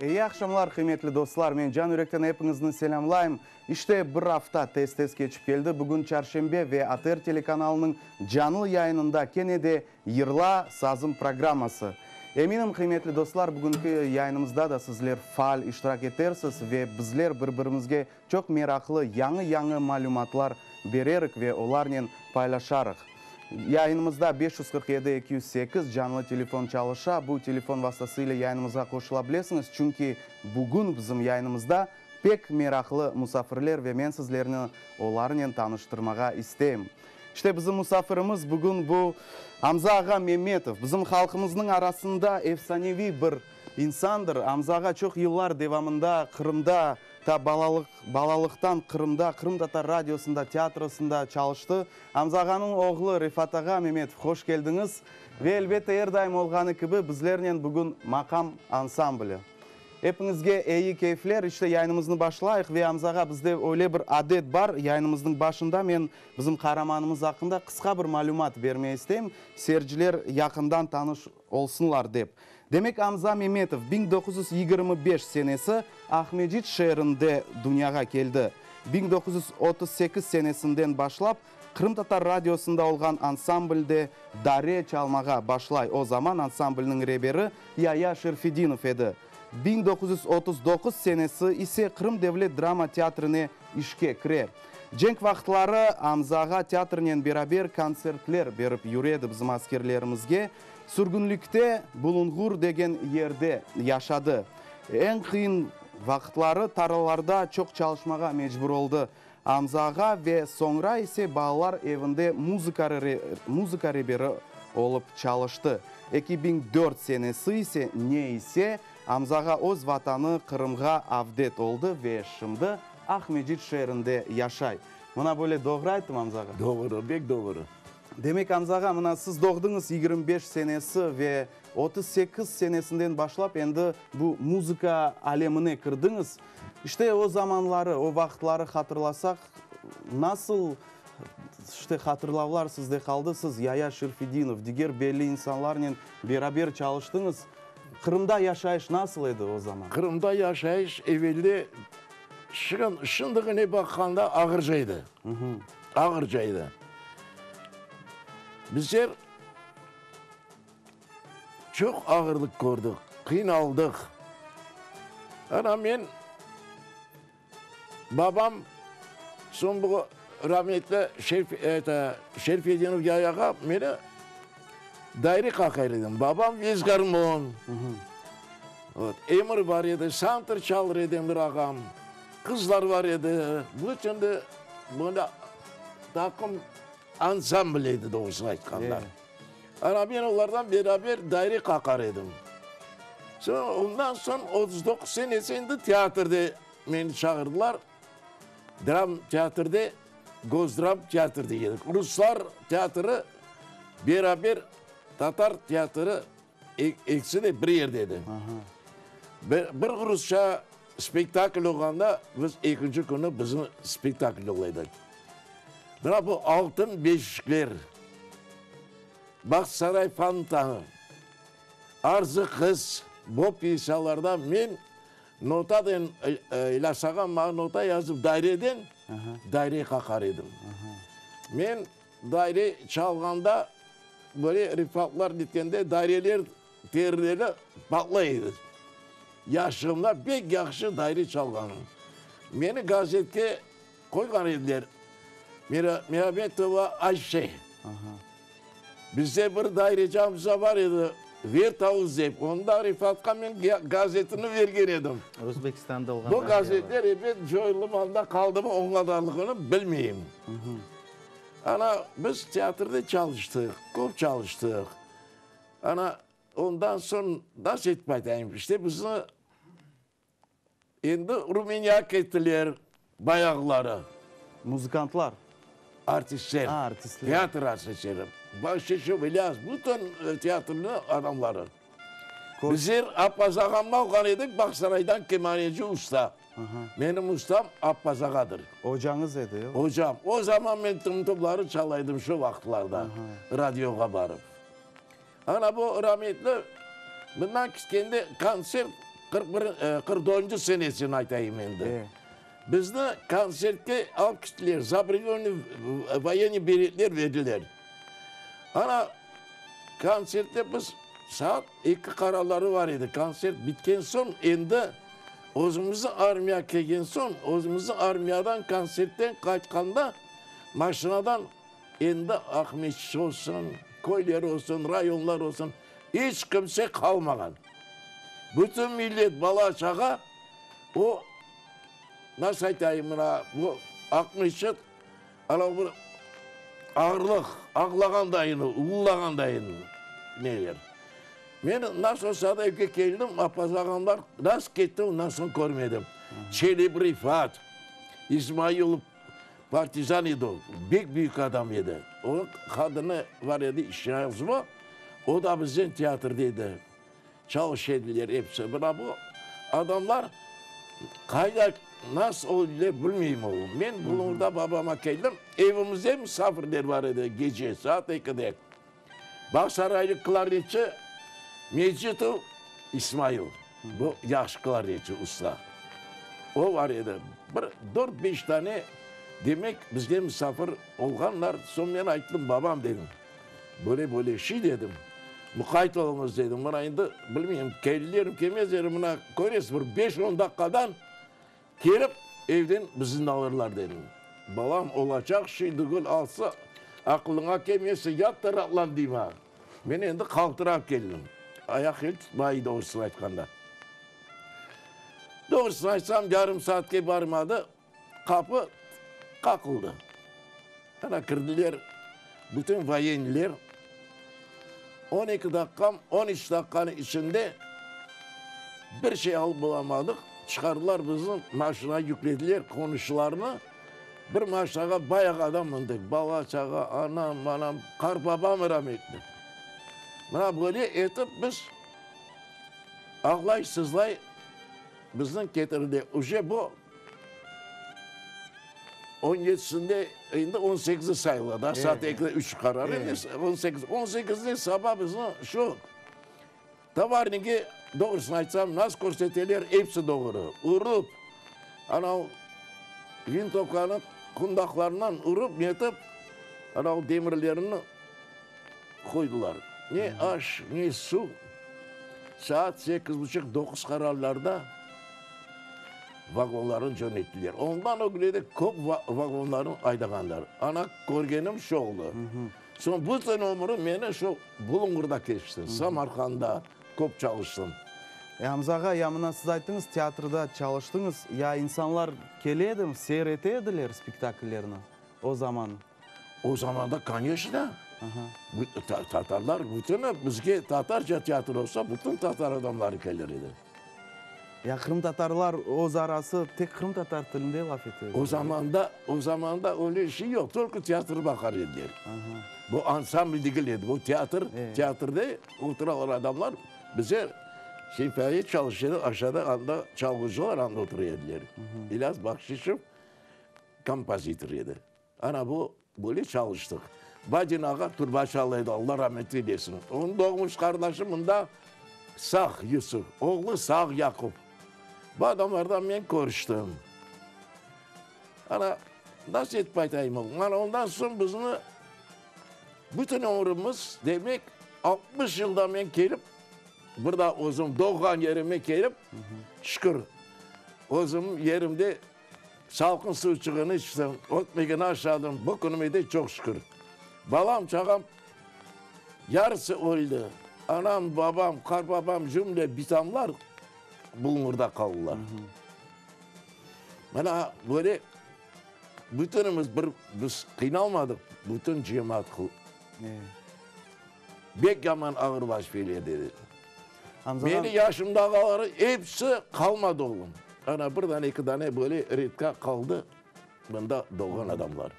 Eyi aqşamlar, qıymetli dostlar! Men can yürekten epiñizni selâmlayım. İşte, bir afta tez-tez keçip keldi. Bugün çarşenbe ve ATR telekanalınıñ canlı yayınında kene de Yırla, sazım programması. Eminim, qıymetli dostlar, bugünki yayınımızda da sizler faal iştirak etersiz ve bizler bir-birimizge çoq meraqlı yañı-yañı malümatlar bererik ve olarnen paylaşarıq. Yayınımızda 547 208 canlı telefon çalışa. Bu telefon vastası ile yayınımızğa qoşula bilesiñiz, çünki bugün bizim yayınımızda pek meraqlı musafirler ve men sizlerni olarnen tanıştırmağa isteyim. İşte, bizim musafirimiz bugün bu Amza ağa Memetov, bizim halqımıznıñ arasında efsaneviy bir insandır. Amza ağa çoq yıllar devamında Qırımda, ta balalıq, balalıqtan Qırımda, Qırımtatar radiosında, teatrosında çalıştı. Amza ağanıñ oğlu Refat ağa Memetov, hoş keldiñiz! Ve, elbette, er daim olğanı kibi, bizlernen bugün Maqam ansambli. Epiñizge eyi keyfler. İşte, yayınımıznı başlayıq ve Amza ağa, bizde öyle bir adet bar, yayınımıznıñ başında men bizim qaramanımız aqqında qısqa bir malümat bermey isteyim, seyirciler yaqından tanış olsunlar dep. Demek, Amza Memetov 1925 senesi Aqmescit şeerinde dünyağa keldi. 1938 senesinden başlap Qırımtatar radiosında olğan ansamblde dare çalmağa başlay. O zaman ansamblniñ reberi Yaya Şerfedinov edi. 1939 senesi ise Qırım devlet drama teatrine işke kire. Cenk vaqıtları Amza ağa teatrnen beraber kontsertler berip yüre edi bizim askerlerimizge. Sürgünlikte Bulunğur degen yerde yaşadı. Eñ qıyın vaqıtları tarlalarda çoq çalışmağa mecbur oldı. Amza ağa ve soñra ise balalar evinde muzıka reberi olıp çalıştı. 2004 senesi ise, ne ise, Amza ağa öz vatanı Qırımğa avdet oldı ve şimdi Aqmescit şeerinde yaşay. Mına böyle doğru ayttım, Amza ağa? Doğru, bek doğru. Demek, Amza ağa, mına siz doğdıñız 25 senesi ve 38 senesinden başlap endi bu muzıka alemine kirdiñiz. İşte, o zamanları, o vaqıtları hatırlasaq, nasıl, işte, hatırlavlar sizde qaldı? Siz Yaya Şerfedinov, diger belli insanlarnen beraber çalıştıñız. Qırımda yaşayış nasıl edi o zaman? Qırımda yaşayış evelde, şimdigine baqqanda ağırca edi. Ağırca edi. Bizler Çoq ağırlıq kördik, qıynaldıq. Ana men, babam, soñ bu rametli Şerif, eto, Şerfedinov Yayağa meni daire qaqar edim. Babam vezgarmon, vot, emir bar edi, santır çalır edi Emir ağam, qızlar bar edi. Bütün de böyle taqım ansambl edi, doğrusını aytqanda. Ana, men olardan beraber daire qaqar edim. Soñ, ondan soñ 39 senesi endi teatrde meni çağırdılar. Dram teatrde, Gosdram teatrde edik. Ruslar teatrı beraber tatar teatrı ekisi de bir yerde edi. Bir rusça spektakl olğanda biz ekinci künü bizim spektakl ola edik. Mına bu Altın beşikler, Bağçasaray fontanı, Arzı qız, bu pyesalarda men notanen İlyas ağam maña nota yazıp daireden daire qaqar edim. Men daire çalğanda böyle Rifatlar netkende daireler terileri patlay edi. Yaşlığımda pek yahşı daire çalğanım. Meni gazetke Qoyğan ediler Mirametova Ayşe. Bizde bir daireci amca bar edi, Vertavuz dep, onı da Rifatqa men gazetini bergen edim. Özbekistanda olğan. Bu gazetler ebet coyuldı, anda qaldımı, oñadarlığını bilmeyim. Ana, biz teatrde çalıştıq, köp çalıştıq. Ana, ondan soñ, nasıl etip aytayım, işte bizni Endi Rumıniyağa kettiler bayağıları. Muzıkantlar? Artistler. A, artistler. Teatr artistleri. Bahşişov, İlyas, bütün teatrnıñ adamları. Bizler Appaz ağamnı alğan edik, Bağsaraydan kemaneci usta. Menim ustam Appaz ağadır. Ocañız edi, o? Ocam. O zaman men tım-tımları çala edim şu vaqıtlarda, radioğa barıp. Ana bu rametli bundan kitkende kontsert. 41, 44 senesini aytayım endi. Bizni kontsertke alıp kettiler, zabrevennıy voyennıy biletler berdiler. Ana, kontsertte biz saat eki qaraları bar edi, kontsert bitken soñ endi özümizniñ armiya kelgen soñ, özümizniñ armiyadan kontsertten qaytqanda maşinadan endi Aqmescit olsun, köyler olsun, rayonlar olsun, iç kimse qalmağan. Bütün millet, bala-çağa o, nasıl aytayım, mına bu Aqmescit Ana bir ağırlıq, ağlağandayın, uvulağandayın neler. Men nasıl olsa da evge keldim, apaz-ağamlar nasıl ketti, ondan soñ körmedim. Çelebi Refat, İsmailov partizan edi o, bek büyük adam edi. Onıñ qadını bar edi, İşnazma, o da bizden teatrda edi. Çalışa ediler episi. Mına bu adamlar qayda, nasıl oldılar bilmeyim oğlum. Men Bulunğurda babama keldim, evimizde misafirler bar edi gece saat ekide. Bağsaraylı klarnetçi Mecitov İsmail, bu yahşı klarnetçi, usta. O bar edi. Bir dört-beş tane demek bizge misafir olğanlar. Soñ men ayttım, babam dedim. Böyle-böyle şey dedim. Muqayt oluñız dedim. Mına endi bilmeyim, kelirlermi, kelmezlermi, mına köresiz, bir beş-on daqqadan kelip evden bizni alırlar dedim. Balam, olacaq şey dügül, alsa, aqılıña kelmese, yat da raatlan deyim a. Men endi qaltırap keldim. Ayaq-el tutmay, doğrusını aytqanda. Doğrusını aytsam, yarım saatke barmadı. Qapı qaqıldı. Ana kirdiler bütün voyenniler. 12 daqqam, 13 daqqanıñ içinde bir şey alıp olamadıq. Çıqardılar bizni, maşinağa yüklediler qonuşlarnı. Bir maşinağa bayağı adam mindik, bala-çağa, anam, anam, qartbabam rametli. Mına böyle etip biz ağlay-sızlay bizni ketirdi. Uje bu On yedisinde, endi on sekizi sayıla da, saat ekide üç qarar endi, on sekiz, on sekizinde saba bizni şu tovarniki, doğrusını aytsam, nasıl körseteler, episi doğru, urıp, anav vintovkanı qundaqlarından urıp, netip, anav demirlerini qoydılar. Ne aş, ne suv. Saat sekiz buçuq, doquz qararlarda vagonlarnı cönettiler. Ondan ögüne de köp vagonlarnı aydağanlar. Ana, körgenim şu oldı. Soñ bütün ömürim meni şu Bulunğurda keçti. Samarqanda köp çalıştım. Amza ağa, ya mına siz ayttıñız, teatrda çalıştıñız. Ya insanlar kele edimi, seyir ete ediler spektakllerni o zaman? O zamanda, koneçno, tatarlar bütün, bizge tatarca teatr olsa, bütün tatar adamları kelir edi. Ya qırımtatarlar öz arası tek qırımtatar tilinde laf ete edi. O zamanda, o zamanda öyle şey yoq, tolko teatr baqar ediler. Bu ansambl degil edi, bu teatr, teatrde oturalar adamlar, bize simfoniya çalışa edi, aşağıda anda çalğıcılar anda otura ediler. İlyas Bahşişov kompozitor edi. Ana bu, böyle çalıştıq. Badin ağa turba çala edi, Alla rahmet eylesin. Onıñ doğmuş qardaşı mında sağ Yusuf, oğlu sağ Yaqub. Bu adamlardan men körüştim. Ana, nasıl etip aytayım, oğlum, ana ondan soñ bizni bütün ömrümiz, demek, 60 yılda men kelip, bir daa özüm doğğan yerime kelip, şükür, özüm yerimde Salqın suvçığını içtim, ötmegini aşadım, bu künüme de çoq şükür. Balam, çağam yarısı öldi. Anam, babam, qartbabam, cümle bitamlar Bulunğurda qaldılar. Mına böyle bütünimiz bir, biz qıynalmadıq, bütün cemaat bek yaman ağır vazifeler edi. Meni yaşımdağıları episi qalmadı, oğlum. Ana, bir dane, eki dane böyle redka qaldı mında doğğan adamlar.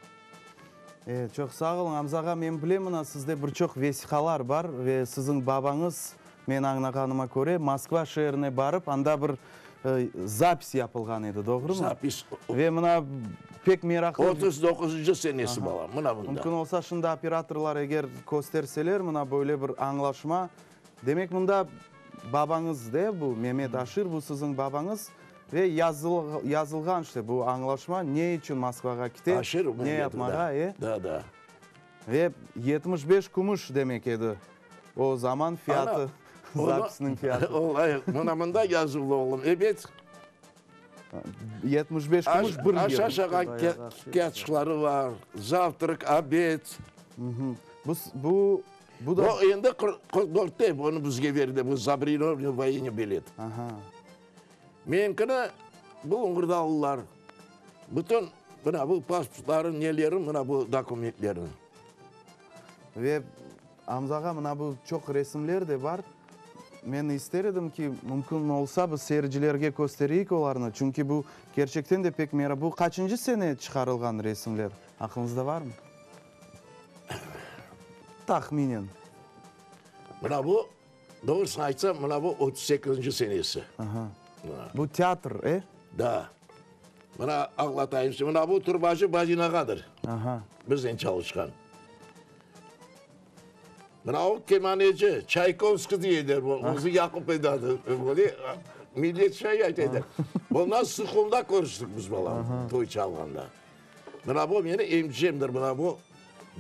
E, çoq sağ oluñ, Amza ağa. Men bilem, mına sizde bir çoq vesiqalar bar ve siziñ babañız, men añlağanıma köre, Moskva şeerine barıp, anda bir zapis yapılğan edi, doğrumı? Zapis. Ve mına pek meraqlı. Otuz doquzıncı senesi, balam, mına bunda. Mümkün olsa, şimdi operatorlar eger kösterseler, mına böyle bir añlaşma. Demek, mında. babañız de, bu Memet Aşir, bu siziñ babañız. Ve yazılğan işte bu añlaşma, ne içün Moskvağa kite, Aşir ne Memetov, yapmağa, da. e. Da, da. Ve 75 kümüş demek edi o zaman fiyatı, Ana, zapisniñ fiyatı. Olay, mına mında yazuvlı oğlum, ebet. 75 kümüş bir yıl. Aş aşağa kâtçıqları var, zavtrak, obed. Bu, bu, bu da... Bu endi 44-te bunı bizge berdi, bu Zabrino voyenniy bilet. Aha. Meniñkini Bulunğurdalılar, bütün mına bu pasportları, neleri, mına bu dokumentleri. Ve Amza ağa, mına bu çoq resimler de bar. Men ister edim ki, mümkün olsa, biz seyircilerge köstereyik olarnı, çünki bu kerçekten de pek mera. Bu qaçıncı sene çıqarılğan resimler, aqlıñızda barmı? Tahminen. Mına bu, doğrusını aytsam, mına bu 38-nci senesi. Aha. Bu teatr, e? Da. Mına añlatayım size, mına bu turbacı Bazin ağadır. Aha. Biznen çalışqan. Mına o kemaneci, Çaykovskiy deyler, özü Yaqub edi adı, böyle millet şay ayta edi. Ondan Suhumda körüştik biz balam, toy çalğanda. Mına bu meni emcemdir, mına bu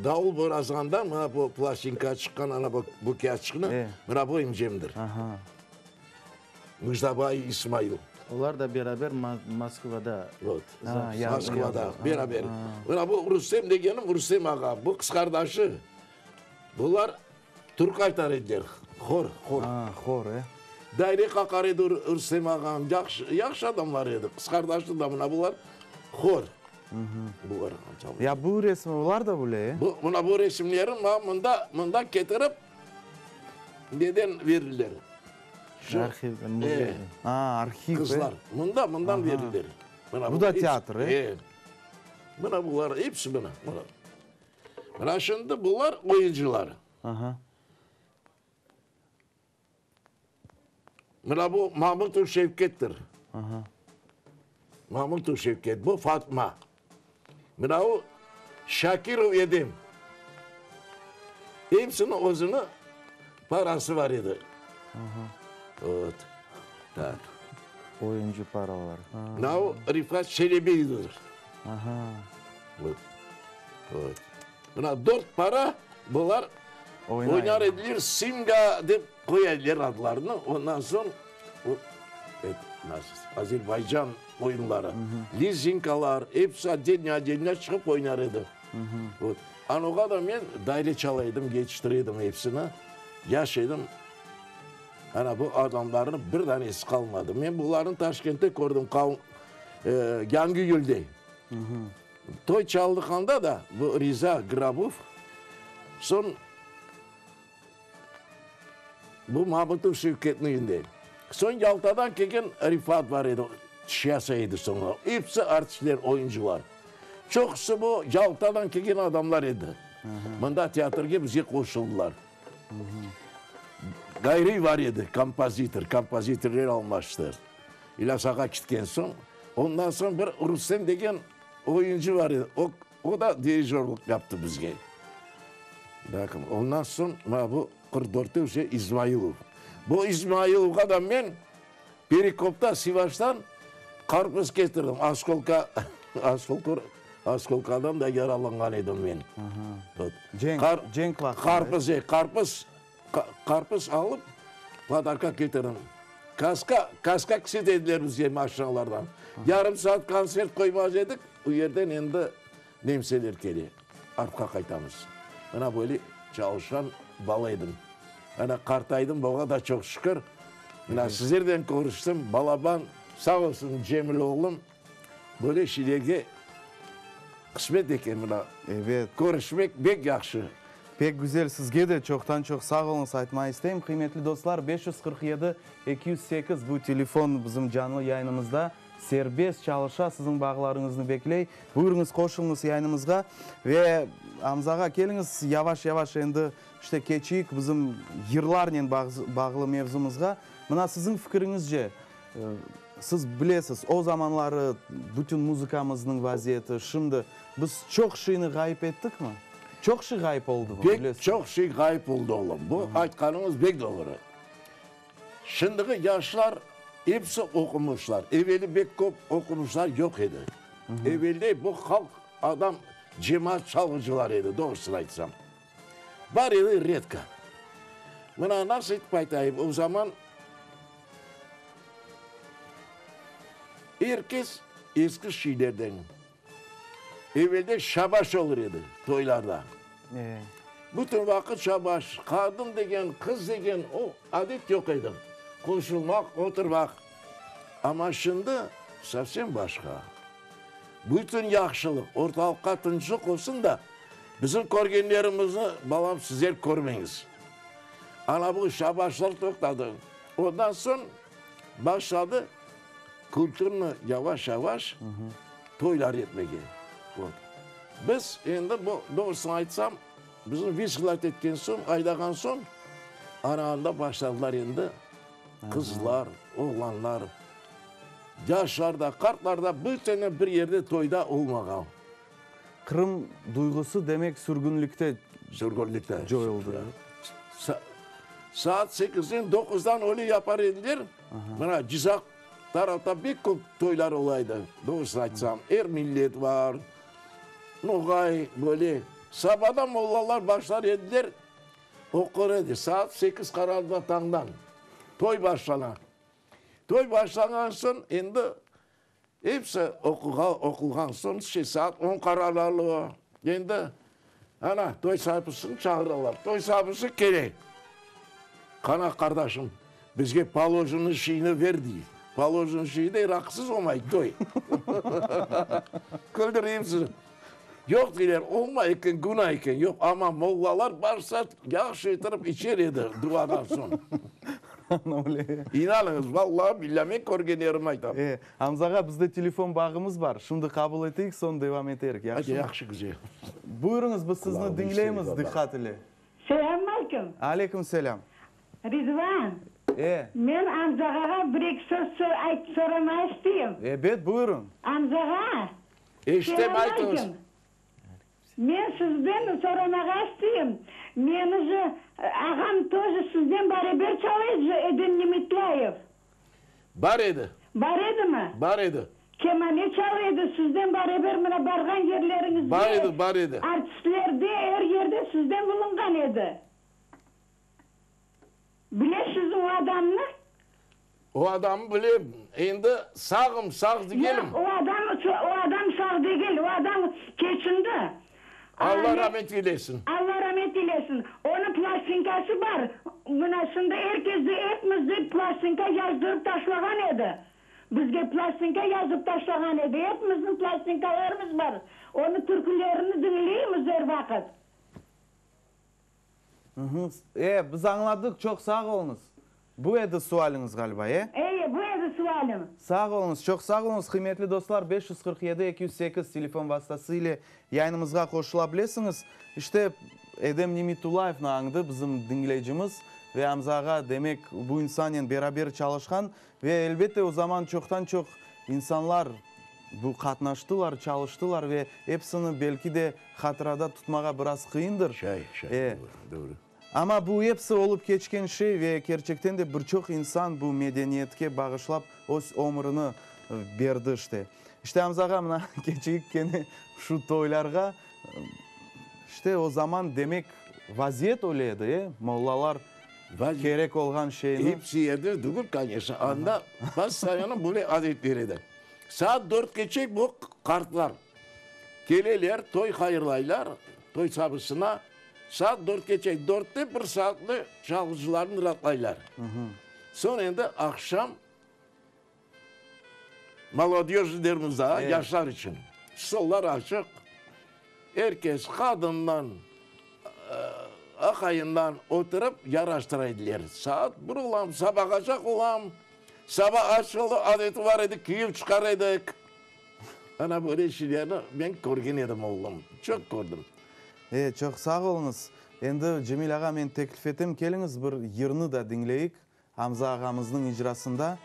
davul borazğanda, mına bu plastinka çıqqan, ana bu, bu kâğıtçıqnı, mına bu emcemdir. Müjdabay İsmail. Olar da beraber Moskvada. Vot, Moskvada beraber. Mına bu Rustem degenim, Rustem ağa, bu qız qardaşı. Bular türkü aytar ediler, hor, hor. A, hor, e. Daire qaqar edi Rustem ağam, yahşı, yahşı adamlar edi. Qız qardaşı da mına bular hor. Bular. Ya bu resmi olar da bile, e? Bu, mına bu resimleri maña mında, mında ketirip, neden verirler? Şu, Arhivden, muzeyden. A, arhiv, e? Qızlar, mında, mından verirler. Mına Bu da teatr, e? E. Mına bular, episi mına, mına. Mına şimdi bular oyuncılar. Aha. Mına bu Mamutov Şevkettir. Aha. Mamutov Şevket, bu Fatma. Mına o Şakirov Edem. Epsiniñ özüniñ parası bar edi. Aha. Vot, tak. Oyuncı paraları. Mına o Rifat Çelebiyevdir. Aha. Vot, vot. Mına dört para bular oynar ediler, Simga dep qoya ediler adlarını, ondan soñ Azerbaycan oyunları, lizinkalar, episi otdelno otdelno çıqıp oynar edi. Vot. Anoğa da men daire çala edim, yetiştire edim epsini, yaş edim. Ana bu adamlarnıñ bir danesi qalmadı. Men bularnı Taşkentte kördim, Yangiyülde. Toy çaldıqanda da bu Riza Grabov, soñ bu Mamutov Şevketniñ evinde. Soñ Yaltadan kelgen Rifat bar edi, tiş yasay edi soñra. Episi artistler, oyuncılar. Çoqusı bu Yaltadan kelgen adamlar edi. Mında teatrge bizge qoşuldılar. Gayriy bar edi, kompozitor, kompozitorler almaştı. İlyas ağa ketken soñ, ondan soñ bir Rustem degen oyuncı bar edi, o, o da dirijörlıq yaptı bizge. Bakın, ondan soñ mına bu 44-te uje İzmailov. Bu İzmailovğa da men Perekopta, Sivaştan qarpız ketirdim, oskolka, oskolka, oskolkadan da yaralanğan edim men. Vot. Cenk, cenk vaqtında. Qarpız, e, qarpız. Qarpız alıp, podarka ketirdim. Kaska, kaska kisete ediler bizge maşinalardan. Yarım saat kontsert qoymaz edik, o yerden endi nemseler kele, artqa qaytamız. Mına böyle çalışqan bala edim. Ana qartaydım, buña da çoq şükür. Mına sizlernen körüştim, balaban, sağ olsun Cemil oğlum, böyle şeylerge qısmet eken mına. Ebet. Körüşmek bek yahşı. Pek güzel, sizge de çoqtan-çoq sağ oluñız aytmağa isteyim. Qıymetli dostlar, 547 208 bu telefon bizim canlı yayınımızda serbest çalışa, siziñ bağlarıñıznı bekley. Buyurıñız, qoşulıñız yayınımızğa ve Amza ağa, keliñiz yavaş-yavaş endi işte keçeyik bizim yırlarnen bağlı mevzumızğa. Mına siziñ fikiriñizce, Siz bilesiz, o zamanları bütün muzıkamıznıñ vaziyeti, şimdi biz çoq şeyni ğayıp ettikmi? Çoq şey ğayıp oldımı, Pek bilesiz? çoq şey ğayıp oldı, oğlum. Bu aytqanıñız bek doğru. Şimdiki yaşlar episi oqumışlar. Eveli bek köp oqumışlar yoq edi. Evelde bu halq adam cemaat çalğıcılar edi, doğrusını aytsam. Bar edi redko. Mına nasıl etip aytayım, o zaman er kes eski şeylerden, evelde şabaş olur edi toylarda. Bütün vaqıt şabaş, qadın degen, qız degen o adet yoq edi. Qoşulmaq, oturmaq. Amma şimdi sovsem başqa. Bütün yahşılıq, ortalıqqa tınçlıq olsun da, bizim körgenlerimizni, balam, sizler körmeñiz. Ana bu şabaşlar toqtadı. Ondan soñ başladı kulturnı yavaş-yavaş toylar etmege. Vot. Biz endi bu, doğrusını aytsam, bizim vizhlat etken soñ, aydağan soñ, ana anda başladılar endi qızlar, oğlanlar, yaşlar da, qartlar da bütüni bir yerde toyda olmağa. Qırım duyğusı demek sürgünlikte Sürgünlikte coyuldı. Saat sekizden, doquzdan öyle yapar ediler. Mına Cizaq tarafta pek köp toylar ola edi, doğrusını aytsam. Er millet bar, noğay, böyle. Sabadan mollalar başlar ediler, oqur edi. Saat sekiz qararda tañdan toy başlana. Toy başlanğan soñ endi Episi oquğa, oqulğan soñ, şey, saat on qararlı, endi, ana, toy saibisini çağıralar. Toy saibisi kele. Qana, qardaşım, bizge polojenıy şeyni ver, dey. Polojenıy şeyde raqısız olmay toy. Küldüreyim sizni. Yoq, deyler, olmay eken, günah eken. Yoq, amma mollalar barsa, yahşı etirip içer edi duadan soñ. İnanıñız, vallahi, billahi, men körgenlerimi aytam. E, Amza ağa, bizde telefon bağımız bar. Şimdi qabul eteyik, soñ devam eterik, yahşımı? Hadi, yahşı, güzel. Buyurıñız, biz sizni diñleymiz diqqat ile. Selâm aleyküm. Aleyküm selâm. Rizvan. E. Men Amza ağağa bir-eki söz ayt, soramağa isteyim. Ebet, buyurıñ. Amza ağa. Eşitem, aytıñız. Men sizden soramağa isteyim. Meni je ağam toje sizden bareber çala edi je Edem Nimetlayev. Bar edi. Bar edimi? Bar edi. Kemane çala edi sizden bareber mına barğan yerleriñizde. Bar edi, bar edi. Artistlerde er yerde sizden bulunğan edi. Bilesizmi o adamnı? O adamnı bilem. Endi sağım, sağ degelim. Yoq, o adam, o adam sağ degil, o adam keçindi. Alla ramet eylesin. Alla ramet eylesin. Onıñ plastinkası bar. Mına şimdi er kes de, epimiz de plastinka yazdırıp taşlağan edi. Bizge plastinka yazıp taşlağan edi. Epimizniñ plastinkalarımız bar. Onıñ türkülerini diñleymiz er vaqıt. E, biz añladıq, çoq sağ oluñız. Bu edi sualiñiz, ğaliba, e? Eye, bu edi sualim. Sağ oluñız, çoq sağ oluñız, qıymetli dostlar, 547 208 telefon vastası ile yayınımızğa qoşula bilesiñiz. İşte, Edem Nimetullayevni añdı bizim diñleyicimiz ve Amza ağa, demek, bu insannen beraber çalışqan ve, elbette, o zaman çoqtan-çoq insanlar bu qatnaştılar, çalıştılar ve episini, belki de, Hatırada tutmağa biraz qıyındır. Şay, şay, doğru, doğru. Amma bu episi olıp keçken şey ve kerçekten de bir çoq insan bu medeniyetke bağışlap öz ömrüni berdi işte. İşte Amza ağa, mına keçeyik kene şu toylarğa. İşte o zaman demek vaziyet öyle edi, e, mollalar kerek olğan şeyni. Episi yerde tügül, koneçno, anda postoyanno böyle adetler edi. Saat dörtkeçe bu qartlar. Keleler, toy hayırlaylar, toy sabısına. Saat dörtkeçe, dörtte bir saatli çalğıcılarnı ratlaylar. Soñ endi aqşam molodöj dermiz daa, yaşlar içün. Stollar açıq, er kes qadından, aqayından oturıp yaraştıra ediler. Saat bir olam, sabağacaq olam, saba açıldı, adeti bar edi, küyüp çıqar edik. Ana böyle şeylerni men körgen edim, oğlum, çoq kördim. E, çoq sağ oluñız. Endi, Cemil ağa, men teklif etem, keliñiz bir yırnı da diñleyik, Amza ağamıznıñ icrasında,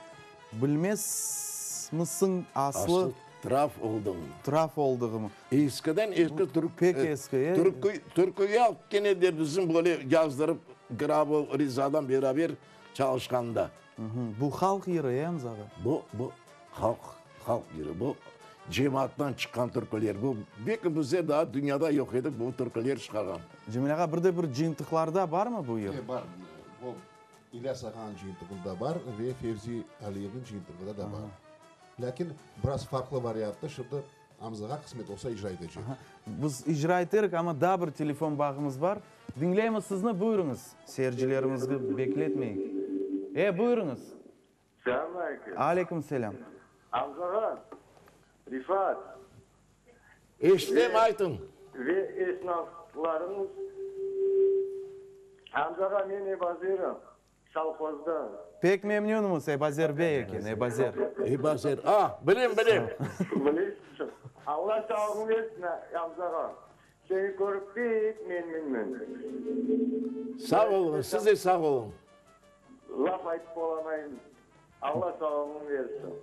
Bilmezmisiñ aslı. Aslı traf oldığımı. Traf oldığımı. Eskiden eski türk. Pek eski, e. Türkü, türküge alıp kene de bizim böyle yazdırıp, Grabov Rizadan beraber çalışqanda. Bu halq yırı, e, Amza ağa? Bu, bu halq, halq yırı. Bu cemaattan çıqqan türküler. Bu, belki bizler daa dünyada yoq edik, bu türküler çıqarğan. Cemil ağa, bir de bir cıyıntıqlarda barmı bu yır? E, bar. O, İlyas ağanıñ cıyıntığında bar ve Fevzi Aliyevniñ cıyıntığında da bar. Lâkin biraz farqlı variantta şimdi Amzağa qısmet olsa icra etecek. Biz icra eterik, amma daa bir telefon bağımız bar. Diñleymiz sizni, buyurıñız. Seyircilerimizni bekletmeyik. E, buyurıñız. Selâm aleyküm. Aleyküm selâm. Amzağa, Rifat. Eşitem, aytıñ. Ve esnaflarıñız. Amzağa, men Ebazerim. Sovhozdan. Pek memnünmiz, Ebazer bey eken, Ebazer. Ebazer, ah, bilem, bilem. Bilesiz, Alla sağlığın bersin, Amza ağa. Seni körip pek memnünmen. Sağ oluñ, siz de sağ oluñ. Laf aytıp olamayım. Alla sağlığın bersin.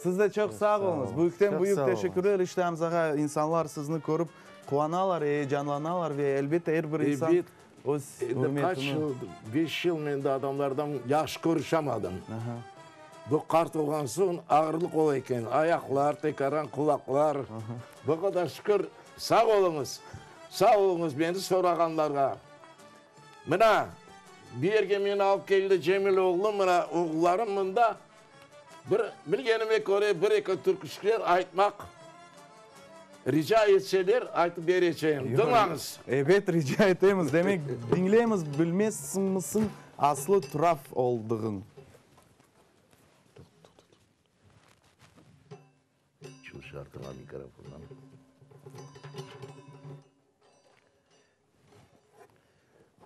Siz de çoq sağ oluñız. Büyükten büyük teşekkürler. İşte, Amza ağa, insanlar sizni körip quvanalar, eyecanlanalar ve elbette er bir insan Öz Endi qaç yıl, beş yıl men de adamlardan yahşı körüşamadım. Bu qart olğan soñ ağırlıq ola eken, ayaqlar, tekaran qulaqlar. Bu qadar şükür, sağ oluñız, sağ oluñız meni sorağanlarğa. Mına, bu yerge meni alıp keldi Cemil oğlum, mına oğullarım mında. Bir, bilgenime köre, bir-eki türküşler aytmaq rica etseler, aytıp bereceğim. Dıñlañız. Ebet, rica etemiz. Demek, diñleymiz, bilmezmisiñ aslı turaf oldığıñ. Yumşartıña mikrofondan.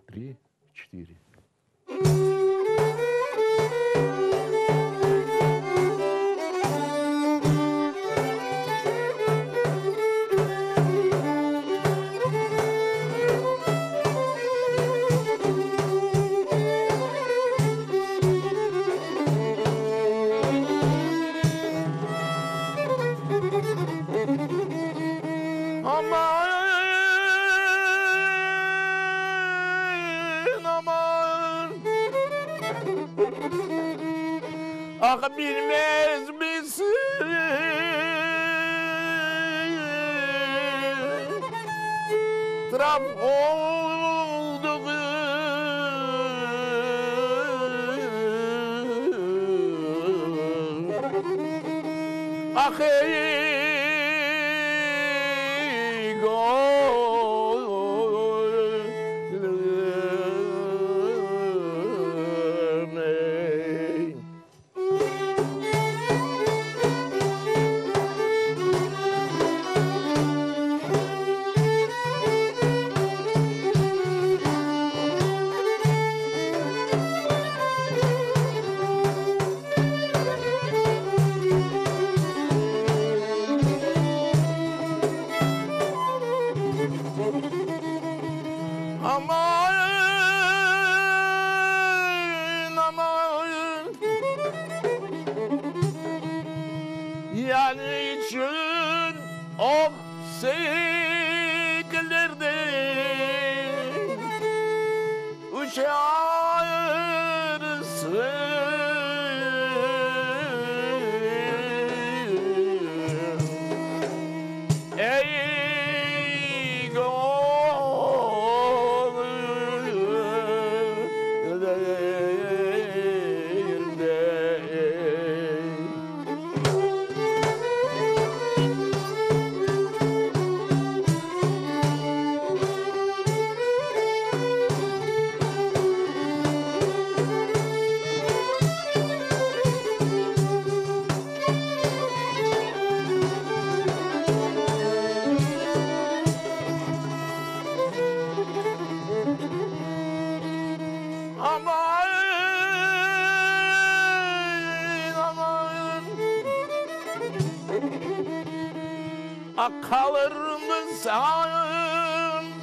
Tri, çetiri. Aman, aman, Ah, bilmez misin? Traf olduğın. Ah, ey, gönlüm, ey. Aman, aman, Yani içün o seklerde uçarsın? Ey gönül ey. Aman, aman, Ah, kalır mı sandın?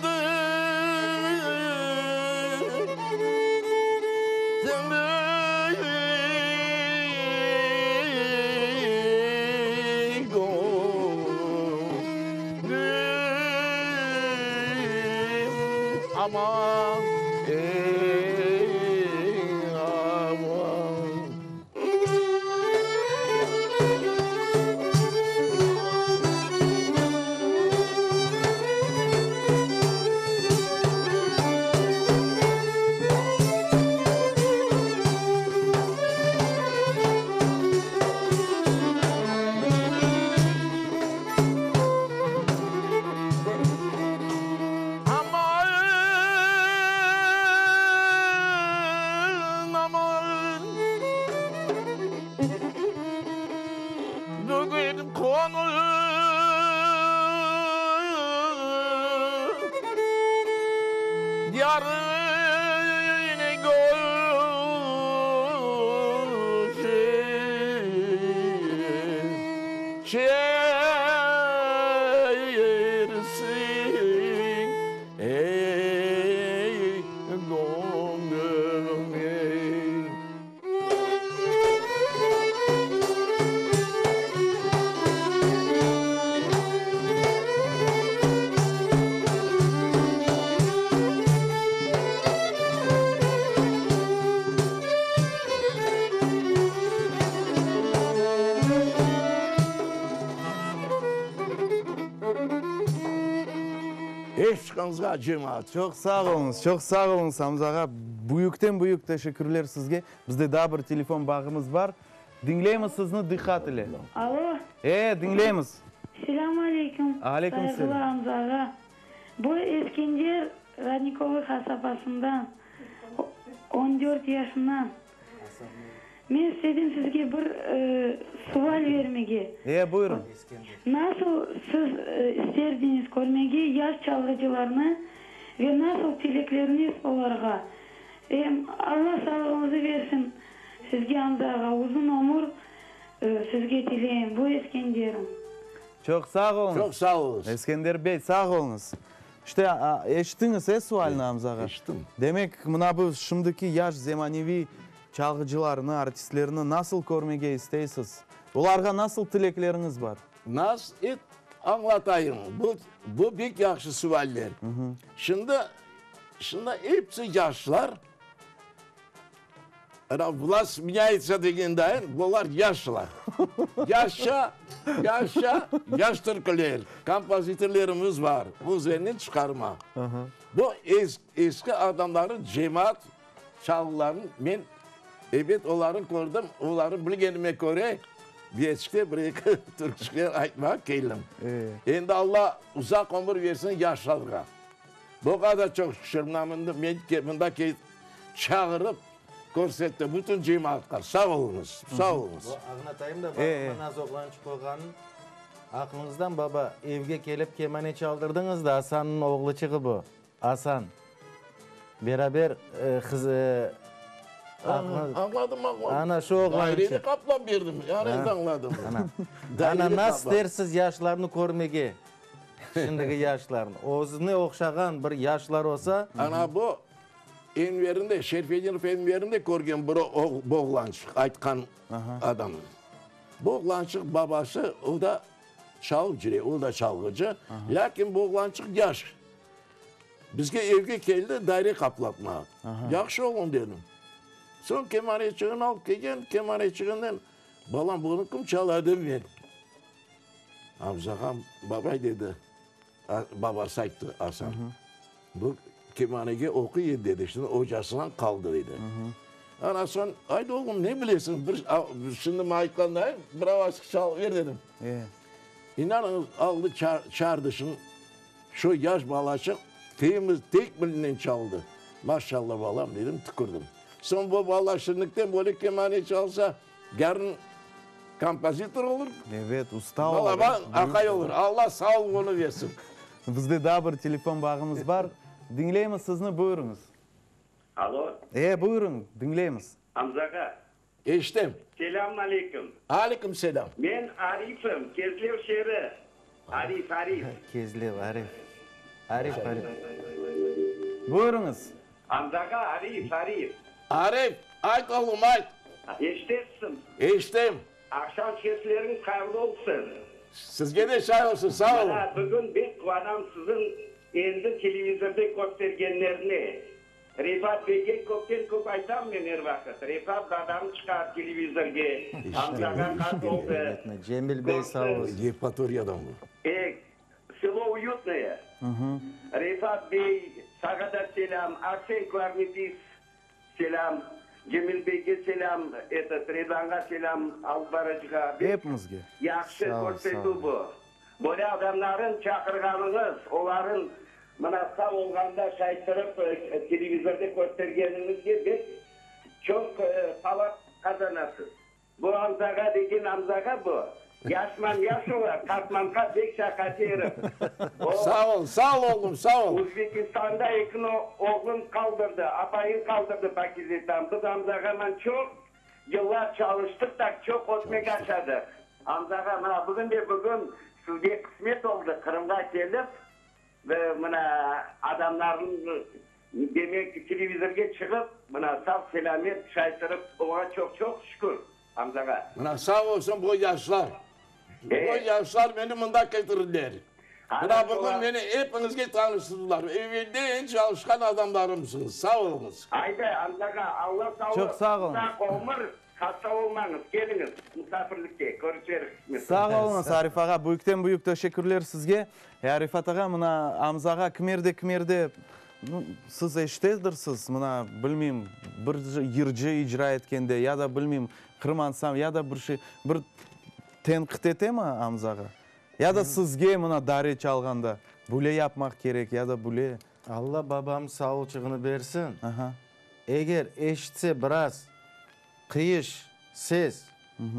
Ey gönlüm, aman, ey, aman. Yarını körşersiñ, ey, göñlüm, ey. Eşqıñızğa cemaat. Çoq sağ oluñız, çoq sağ oluñız, Amza ağa. Büyükten büyük teşekkürler sizge. Bizde daa bir telefon bağımız bar. Diñleymiz sizni diqqat ile. Alo. E, diñleymiz. Selâm aleyküm, Aleyküm sayğılı selâm. Amza ağa. Bu Eskender Rodnikovıy qasabasından, 14 yaşından. Men istedim sizge bir sual vermege. E, buyurın. Nasıl siz isterdiñiz körmege yaş çalğıcılarnı ve nasıl tilekleriñiz olarğa? Em Alla sağlığıñızı versin sizge Amza ağa, uzun ömür sizge tileyim. Bu Eskenderim. Çoq sağ oluñız. Çoq sağ oluñız. Eskender bey, sağ oluñız. İşte, eşittiñiz, e, sualni Amza ağa? Eşittim. Demek, mına bu şimdiki yaş zemaneviy çalğıcılarnı, artistlerni nasıl körmege isteysiz? Olarğa nasıl tilekleriñiz bar? Nas et añlatayım. Bu, bu pek yahşı sualler. Şimdi, şimdi episi yaşlar, ana vlast menâyetsa degen dayın, bular yaşlar. Yaşça, yaşça, yaş türküler, kompozitorlarımız bar, özlerini çıqarma. Bu es, eski adamların cemaat çalğılarını men, ebet, olarnı kördim, olarnı bilgenime köre, beçte bir-eki türkçükler aytmağa keldim. Endi Alla uzaq ömür versin yaşlarğa. Bu qadar çoq şükür, mına mında men mında çağırıp körsetti bütün cemaatqa. Sağ oluñız, sağ oluñız. Bu añlatayım da, babama naz oğlançıq olğanın. Aqlıñızdan, baba, evge kelip kemane çaldırdıñız da, Asannıñ oğluçığı bu. Asan, beraber qız, aqlıñız. Añladım, añladım. Ana şu oğlançıq. Daireni qaplap berdim, yani endi añladım. Ana. Ana, nasıl dersiz yaşlarnı körmege, şimdiki yaşlarnı? Özüne oqşağan bir yaşlar olsa. Ana bu Enverni de, Şerfedinov Enverni de körgen bir oğlançıq, aytqan adam. Bu oğlançıq babası, o da çalıp cüre, o da çalğıcı. Lâkin bu oğlançıq yaş. Bizge evge keldi daire qaplatmağa. Yahşı oğlum dedim. Soñ kemaneçiğini alıp kelgen, kemaneçiğinden, balam, bunı kim çala dedim men. Amza ağam, babay dedi, babası ayttı, Asan. Bu kemanege oquy edi dedi, şimdi ocasınan qaldı dedi. Ana soñ, ayda oğlum, ne bilesiñ, bir, şimdi maña aytqanday, bir avazçıq çalıp ber dedim. İnanıñız, aldı çağırdı şimdi. Şu yaş balaçıq temiz, tek bilinen çaldı. Maşallah, balam, dedim, tükürdim. Soñ bu bala şindikten böyle kemane çalsa, yarın kompozitor olur. Evet, usta olur. Balaban aqay olur. Alla sağlığını versin. Bizde daa bir telefon bağımız bar. Diñleymiz sizni, buyurıñız. Alo. E, buyurıñ, diñleymiz. Amza ağa. Eşitem. Selâmün aleyküm. Aleyküm selâm. Men Arifim, Kezlev şeeri. Arif, Arif. Kezlev, Arif. Arif, Arif. Buyurıñız. Amza ağa, Arif, Arif. Arif, ayt oğlum, ayt. Eşitesiñ? Eşitem. Aqşam sesleriñiz hayırlı olsun. Sizge de şay olsun, sağ olun. Mına, bugün bek quvanam siziñ endi televizorda köstergenlerine. Refat beyge köpten köp aytam men er vaqıt, Refat dadam çıqar televizorge, Amzağa qart oldı, Cemil bey sağ olsun. Yevpatoriyadan bu. E, selo Uyutnoye. Refat bey, sağa da selâm, Arsen klarnetist, selâm, Cemil beyge selâm, etot, Redvanğa selâm, alıp barıcığa. Epimizge. Yahşı Sağ ol, körsetüv sağ ol. bu. Böyle adamların çaqırğanıñız, oların Mına sağ olğanda şayttırıp televizorda köstergeniñizge bek çoq savap qazanasız. Bu Amzağa degen Amzağa bu. Yaşman yaş ola, qartman qart, bek şaqacı erif. O, Sağ ol, sağ ol, oğlum, sağ ol. Uzbekistanda ekini oğlun qaldırdı, apayın qaldırdı Pakizetan. Biz Amza ağaman çoq yıllar çalıştıq da, çoq ötmek aşadıq. Amza ağa, mına bugün de bugün sizge qısmet oldı Qırımğa kelip, ve mına adamlarnıñ, demek, televizorge çıqıp, mına sağ-selâmet şaytırıp, oña çoq-çoq şükür. Amzağa. Mına sağ olsun bu yaşlar. Bu yaşlar meni mında ketirdiler. Mına bugün meni epiñizge tanıştırdılar. Evelden çalışqan adamlarımsıñız. Sağ oluñız. Ayda, Amzağa, Alla sağlıq, Çoq sağ oluñız. uzaq ömür, hasta olmañız, keliñiz musafirlikke, körüşerik qısmet. Sağ oluñız, Arif ağa, büyükten büyük teşekkürler sizge. E, Arifat ağa, mına Amzağa kimerde kimerde Nu, siz eşitedirsiz, mına, bilmeyim, bir yırcı icra etkende ya da, bilmeyim, Qırım ansambli, ya da bir şey, bir tenqit etemi Amza ağa? Ya da sizge, mına, dare çalğanda, böyle yapmaq kerek ya da böyle? Alla babam savulçığını bersin. Eger eşitse biraz qıyış ses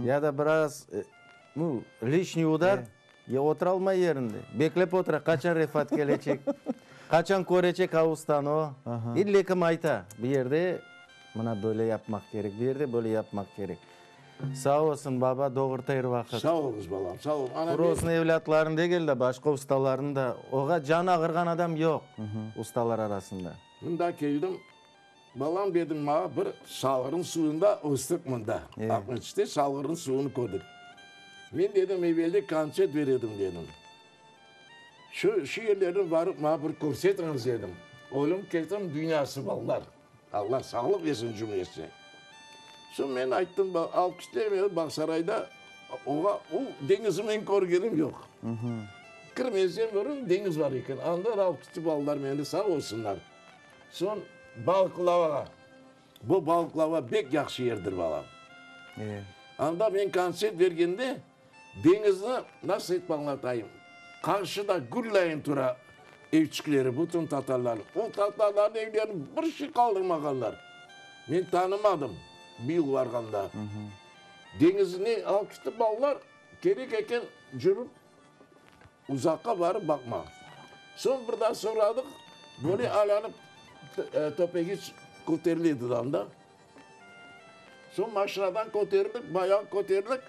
ya da biraz, nu, lişniy udar, Ya oturalmay yerinde. Beklep otura, qaçan Refat kelecek, qaçan körecek a ustanı o. İlle kim ayta, bu yerde mına böyle yapmaq kerek, bu yerde böyle yapmaq kerek. Sağ olsun, baba, doğurta er vaqıt. Sağ oluñız, balam, sağ ol. Ana, Quru olsun evlâtlarını degil de, başqa ustalarnı da. Oğa canı ağırğan adam yoq ustalar arasında. Mında keldim, balam dedim, mağa bir Salğırnıñ suvunda östik mında. Aqmescitte Salğırnıñ suvunı kördik. Men dedim, evelde kontsert beredim dedim. Şu, şu yerlerni barıp mağa bir körsetiñiz dedim. Ölüm ketim dünyası balalar. Alla sağlıq bersin cümlesine. Soñ men ayttım, alıp kettiler meni Bağsarayda, oğa, o deñizni men körgenim yoq. Kirmezden burun deñiz bar eken, anda alıp ketti balalar meni, sağ olsunlar. Soñ Balıqlavağa. Bu Balıqlava bek yahşı yerdir, balam. Anda men kontsert bergende, deñizni nasıl etip añlatayım, qarşıda güllayın tura evçikleri, bütün tatarlarnıñ. O tatarlarnıñ evlerini bir şey qaldırmağanlar. Men tanımadım bir yıl barğanda. Deñizni alıp ketti balalar, kerek eken cürip Uzaqqa barıp baqma. Soñ bir daa soradıq, böyle aylanıp töpege köterile edi anda. Soñ maşinadan köterildik, bayağı köterildik,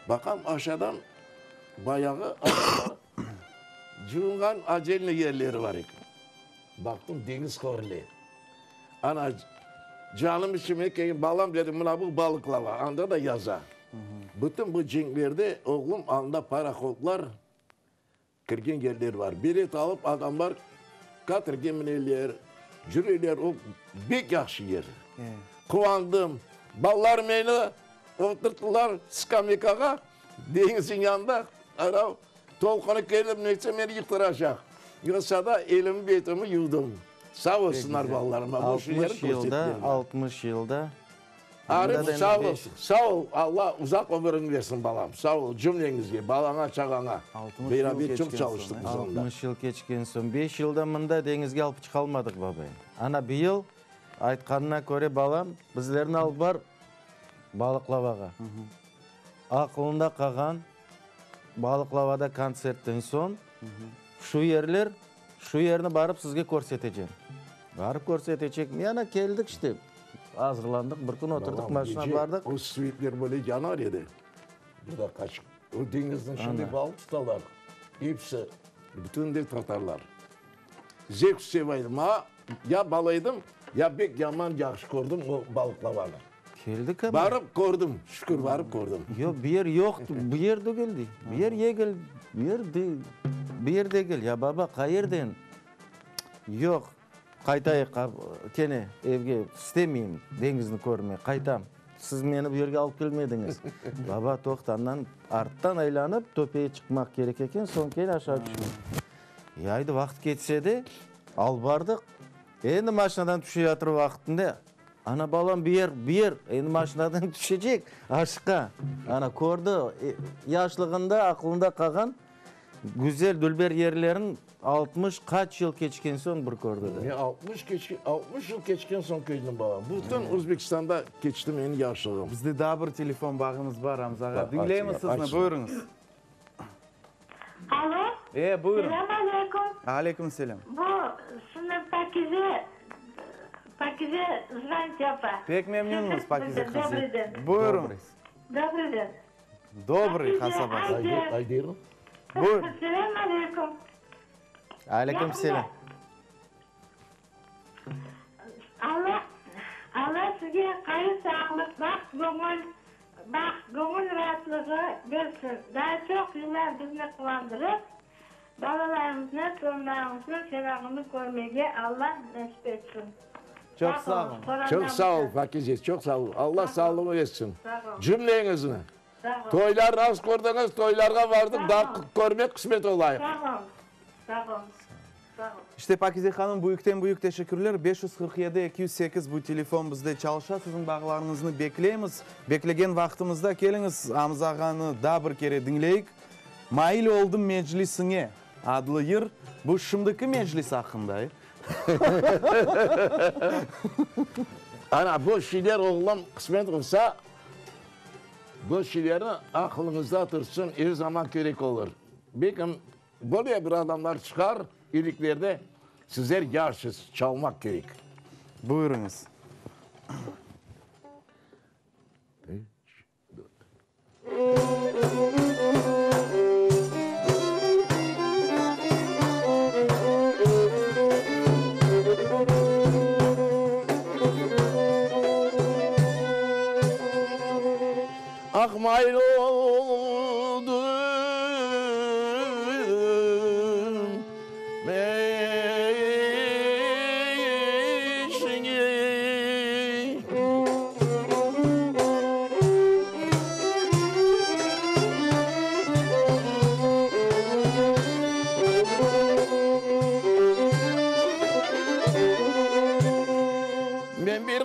baqam aşağıdan bayağı adamlar cuvunğan odelnıy yerleri bar eken. Baqtım, deñiz körüne. Ana, canım içime kelgen, balam, dedim, mına bu Balıqlava, anda da yaza. Bütün bu cenklerde, oğlum, anda parohodlar kirgen yerler bar. Bilet alıp adamlar katerge mineler, cüreler, o bek yahşı yer. Quvandım. Balalar meni oturttılar skameykağa, deñizniñ yanında, anav tolqunı kelip netse meni yıqtıracaq. Yoqsa da elimi betimi yuvdım. Sağ olsunlar balalarım, bu şu yerni 60 yılda, körsettiler. 60 yılda Arif, sağ ol, sağ ol, Alla uzaq ömüriñni bersin, balam, sağ ol cümleñizge, balaña, çağaña. Beraber çoq çalıştıq biz onda. 60 yıl keçken soñ, beş yılda mında deñizge alıp çıqalmadıq babay. Ana, bıyıl, aytqanına köre, balam, bizlerni alıp bar Balıqlavağa. Aqılında qalğan Balıqlavada kontsertten soñ şu yerler, şu yerni barıp sizge körsetecem. Barıp körsetecek. Yana keldik işte. Azırlandıq, bir kün oturdıq, maşina bardıq. O svetler böyle yanar edi. Bir de qaç, o deñizniñ içinde balıq tutalar. Episi, bütün de tatarlar. Zevq sevaydım. Maña ya bala edim, ya bek yaman yahşı kördim o balıqlavanı. Keldik ama. Barıp kördim, şükür, barıp kördim. Yoq, bu yer yoq, bu yer degil dey. Bu yer yegil, bu yer, bu yer degil. Ya baba, qayerden? Yoq. Qaytayıq, kene evge, istemeyim deñizni körmek, qaytam. Siz meni bu yerge alıp kelmediñiz. Baba, toqta, andan arttan aylanıp töpeye çıqmaq kerek eken, soñ kene aşağı tüşmek. E, aydı, vaqıt ketse de, alıp bardıq. Endi maşinadan tüşeyatır vaqıtında, ana, balam, bu yer, bu yer, endi maşinadan tüşecek, aşıqa. Ana, kördi, yaşlığında aqılında qalğan Güzel, dülber yerlerin 60 qaç yıl keçken soñ bir kördi de. Men 60 keçken, 60 yıl keçken soñ kördim, balam. Bütün Özbekistanda keçti menim yaşlığım. Bizde daa bir telefon bağımız bar, Amza ağa. Diñleymiz sizni, buyurıñız. Alo. E, buyurıñ. Selâm aleyküm. Aleyküm selâm. Bu sınıf Pakize, Pakize zvonit yapa. Pek memnünmiz, Pakize qızı. Dobrıy den. Buyurıñ. Dobrıy den. Dobrıy, qasabası. Pakize, Buyurıñ. Selâm aleyküm. Aleyküm selâm. Alla, Alla sizge qaviy sağlıq, baht, göñül, baht, göñül raatlığı bersin. Daa çoq yıllar bizni quvandırıp, balalarımıznı, torunlarımıznıñ ferağını körmege Alla nesip etsin. Çoq sağ olun. Çoq sağ ol, Pakize, çoq sağ ol. Alla sağlığını versin. Sağ ol. Cümleñizni. Sağ ol. Toylar az kördiñiz, toylarğa vardıq, Sağ daa ol. körmek qısmet olayıq. Sağ ol. Sağ ol. Sağ ol. İşte, Pakize hanım, büyükten büyük teşekkürler. 547 208 bu telefon bizde çalışa. Siziñ bağlarıñıznı bekleymiz. Beklegen vaqtımızda keliñiz, Amza ağanı daa bir kere diñleyik. Mail oldım meclisiñe adlı yır. Bu şimdiki meclis aqqında, e? Ana, bu şeyler, oğlum, qısmet olsa, bu şeylerni aqılıñızda tursın, er zaman kerek olur. Belkim, Böyle bir adamlar çıqar iliklerde, sizler yaşsız, çalmaq kerek. Buyurıñız. Üç, dört. Ah, mayıl oldım meclisiñe. Men bir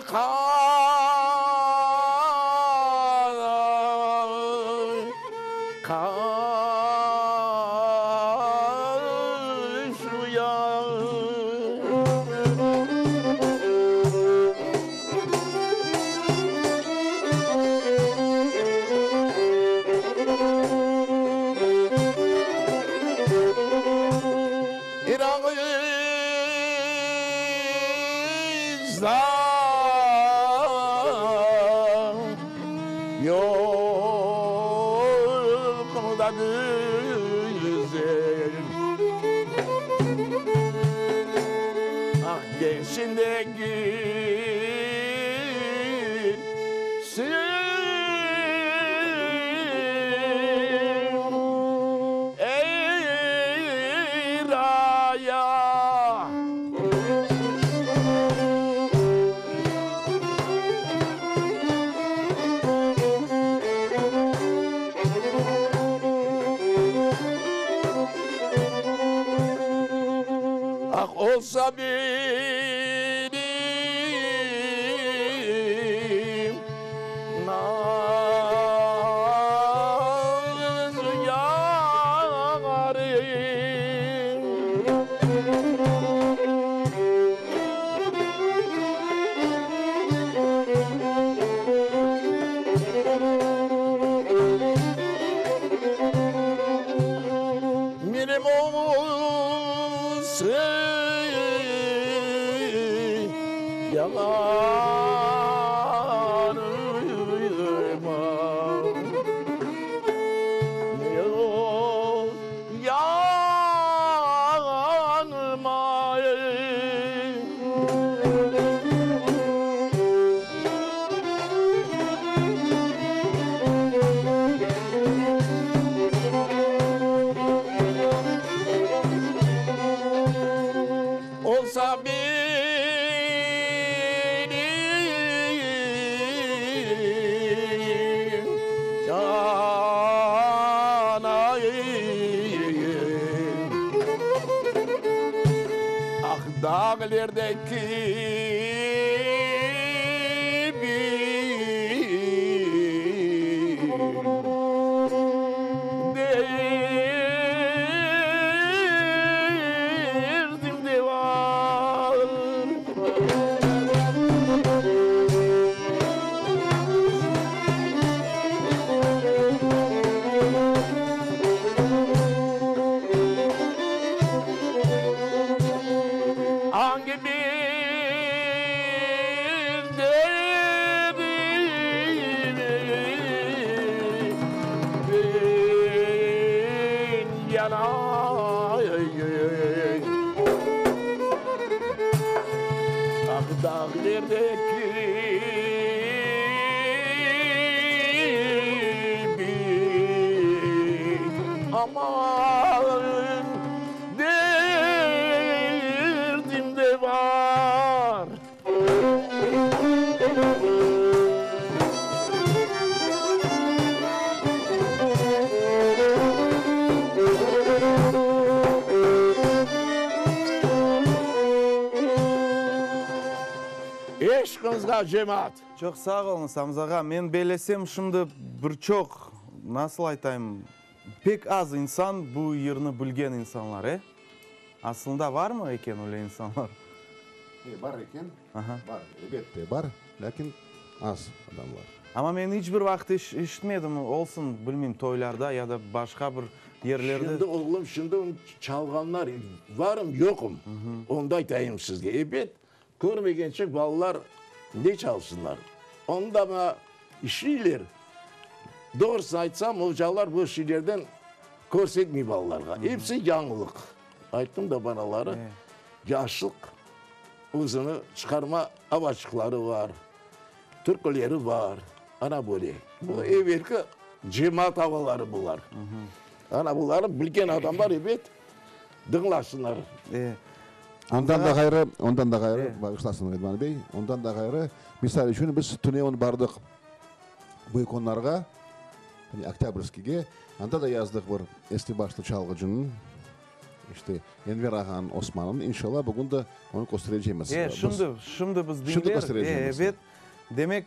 Irañızda yoq mu da güzel? Ah, gelsin de gülsün, ey raya. Ah olsa benim nazlı yarim. Menim olsun yanıma. Yanıma. Olsa benim canayım. Ah dağlerdeki derdim de var. Derdimden yanayım. Ah, dağlardaki aman derdim de var. Eşqıñızğa cemaat! Çoq sağ oluñız, Amza ağa. Men bellesem, şimdi bir çoq, nasıl aytayım, pek az insan bu yırnı bilgen insanlar, e? Aslında varmı eken öyle insanlar? E, bar eken, bar, elbette bar, lâkin az adamlar. Amma men iç bir vaqıt eşitmedim, olsun, bilmeyim, toylarda ya da başqa bir yerlerde. Şimdi, oğlum, şimdi çalğanlar varım, yoqum, onı da aytayım sizge. Ebet, körmegençek balalar ne çalsınlar? Onı da mına işleyler. Doğrusını aytsam, ocalar bu şeylerden körsetmey balalarğa. Episi yañılıq. Ayttım da banaları, yaşlıq özüni çıqarma avaçıqları var, türküleri var. Ana böyle. Bu evelki cemaat avaları bular. Ana bularnı bilgen adamlar ebet dıñlasınlar. Ondan da ğayrı, ondan da ğayrı, bağışlasın Redvan bey, ondan da ğayrı, misal içün, biz tünevin bardıq Büyük Onarğa, yani Oktâbrskiyge, anda da yazdıq bir esli-başlı çalğıcınıñ, işte, Enver ağanıñ Osmanıñ, inşallah, bugün de onı kösterecemiz. E, şimdi, şimdi biz diñler, e, ebet. Demek,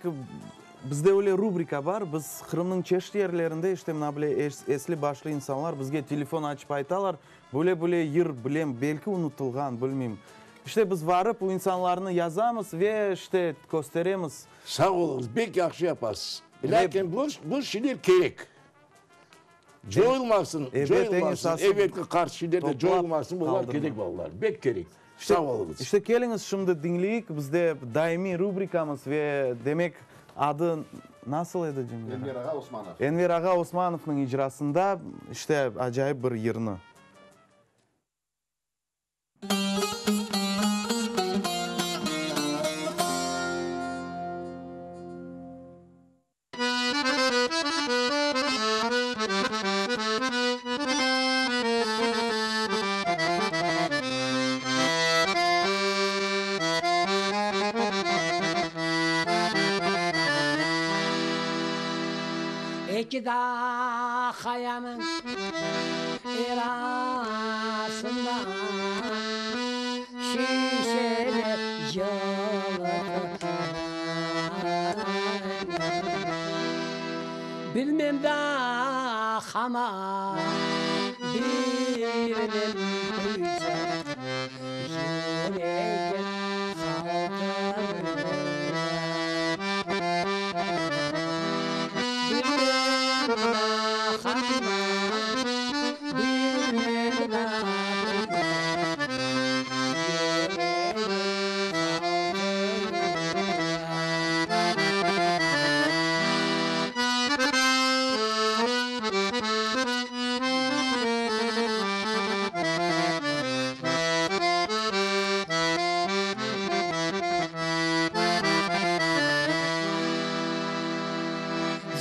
bizde öyle rubrika bar, biz Qırımnıñ çeşit yerlerinde, işte, mına böyle esli-başlı insanlar bizge telefon açıp aytalar, böyle-böyle yır bilem, belki unutılğan, bilmeyim. İşte, biz varıp, o insanlarnı yazamız ve, işte, kösteremiz. Sağ oluñız, bek yahşı yapasız. Lâkin bu, bu şeyler kerek. Coyulmasın, coyulmasın. Evelki qart şeyler de coyulmasın, bular kerek balalar, bek kerek. Sağ oluñız. İşte, keliñiz şimdi diñleyik, bizde daimiy rubrikamız ve demek adı nasıl edi, Cemile? Enver ağa Osmanov. Enver ağa Osmanovnıñ icrasında, işte, acayip bir yırnı. Eki dağ qayanıñ arasında şişeli yılqı Bilmem da hama, bilmem kuyca, Yüregim qaltırayır. Bilmem da hama, bilmem da kuyca, Yüregim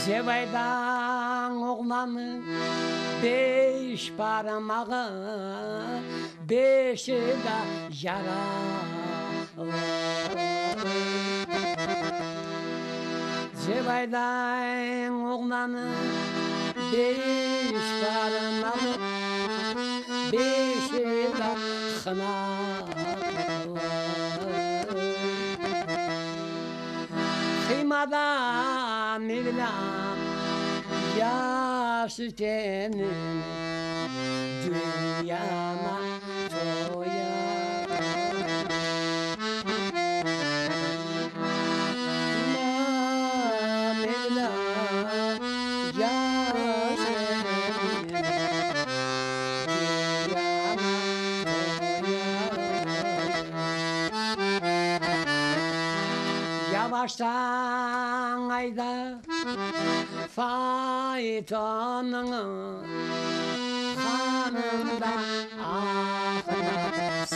Zevaydan oğlanıñ beş parmağı, beşi de yaralı. Zevaydan oğlanıñ beş parmağı, beşi de hınalı. Qıymada Mevlam yaş ekenim, dünyama toyamadım. Mevlam yaş ekenim, dünyama toyamadım. Yavaştan ayda faytonıñı, Hanım da aqsın.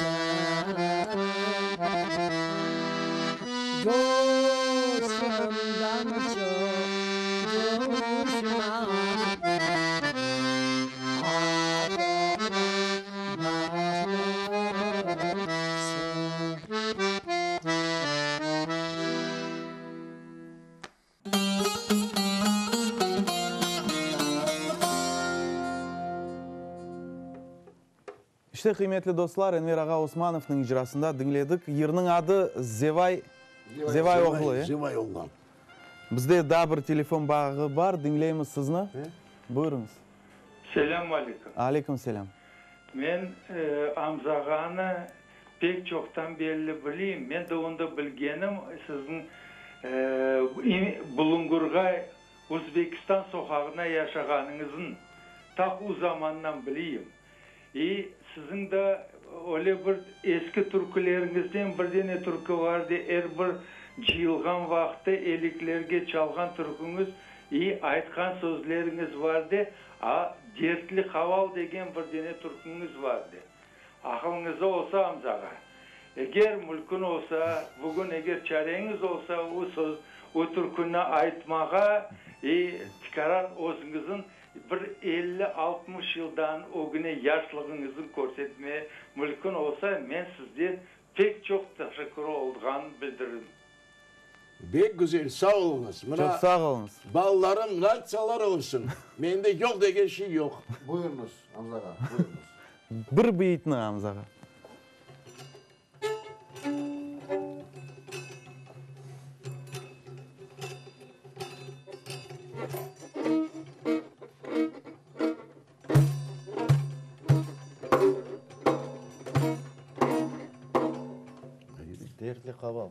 Dostumdan çoq duşmanım, İşte, qıymetli dostlar, Enver ağa Osmanovnıñ icrasında diñledik. Yırnıñ adı Zevay, Zevay oğlu, e? Zevay oğlan. Bizde daa bir telefon bağı bar, diñleymiz sizni. Buyurıñız. Selâm aleyküm. Aleyküm selâm. Men Amza ağanı pek çoqtan belli bileyim. Men de onda bilgenim, siziñ Bulungurğa, Uzbekistan soqağına yaşağanıñızın taq u zamandan bileyim. İ siziñ de öyle bir eski türküleriñizden bir dene türkü vardı, er bir cıyılğan vaqıtta eliklerge çalğan türküñiz i aytqan sözleriñiz vardı, a Dertli qaval degen bir dene türküñiz vardı. Aqılıñızda olsa, Amza ağa, eger mülkün olsa, bugün eger çareñiz olsa, o söz, o türküni aytmağa i tikarar özüñizin Bir elli-altmış yıldan ögüne yaşlığıñıznı körsetmeye mülkün olsa, men sizden pek çoq teşekkür oldğanım bildiririm. Bek güzel, sağ oluñız. Mına Çoq sağ oluñız. Balalarım natsiyalar olsun. Mende yoq degen şey yoq. Buyurıñız, Amza ağa, buyurıñız. Bir beyitni, Amza ağa. Dertli qaval.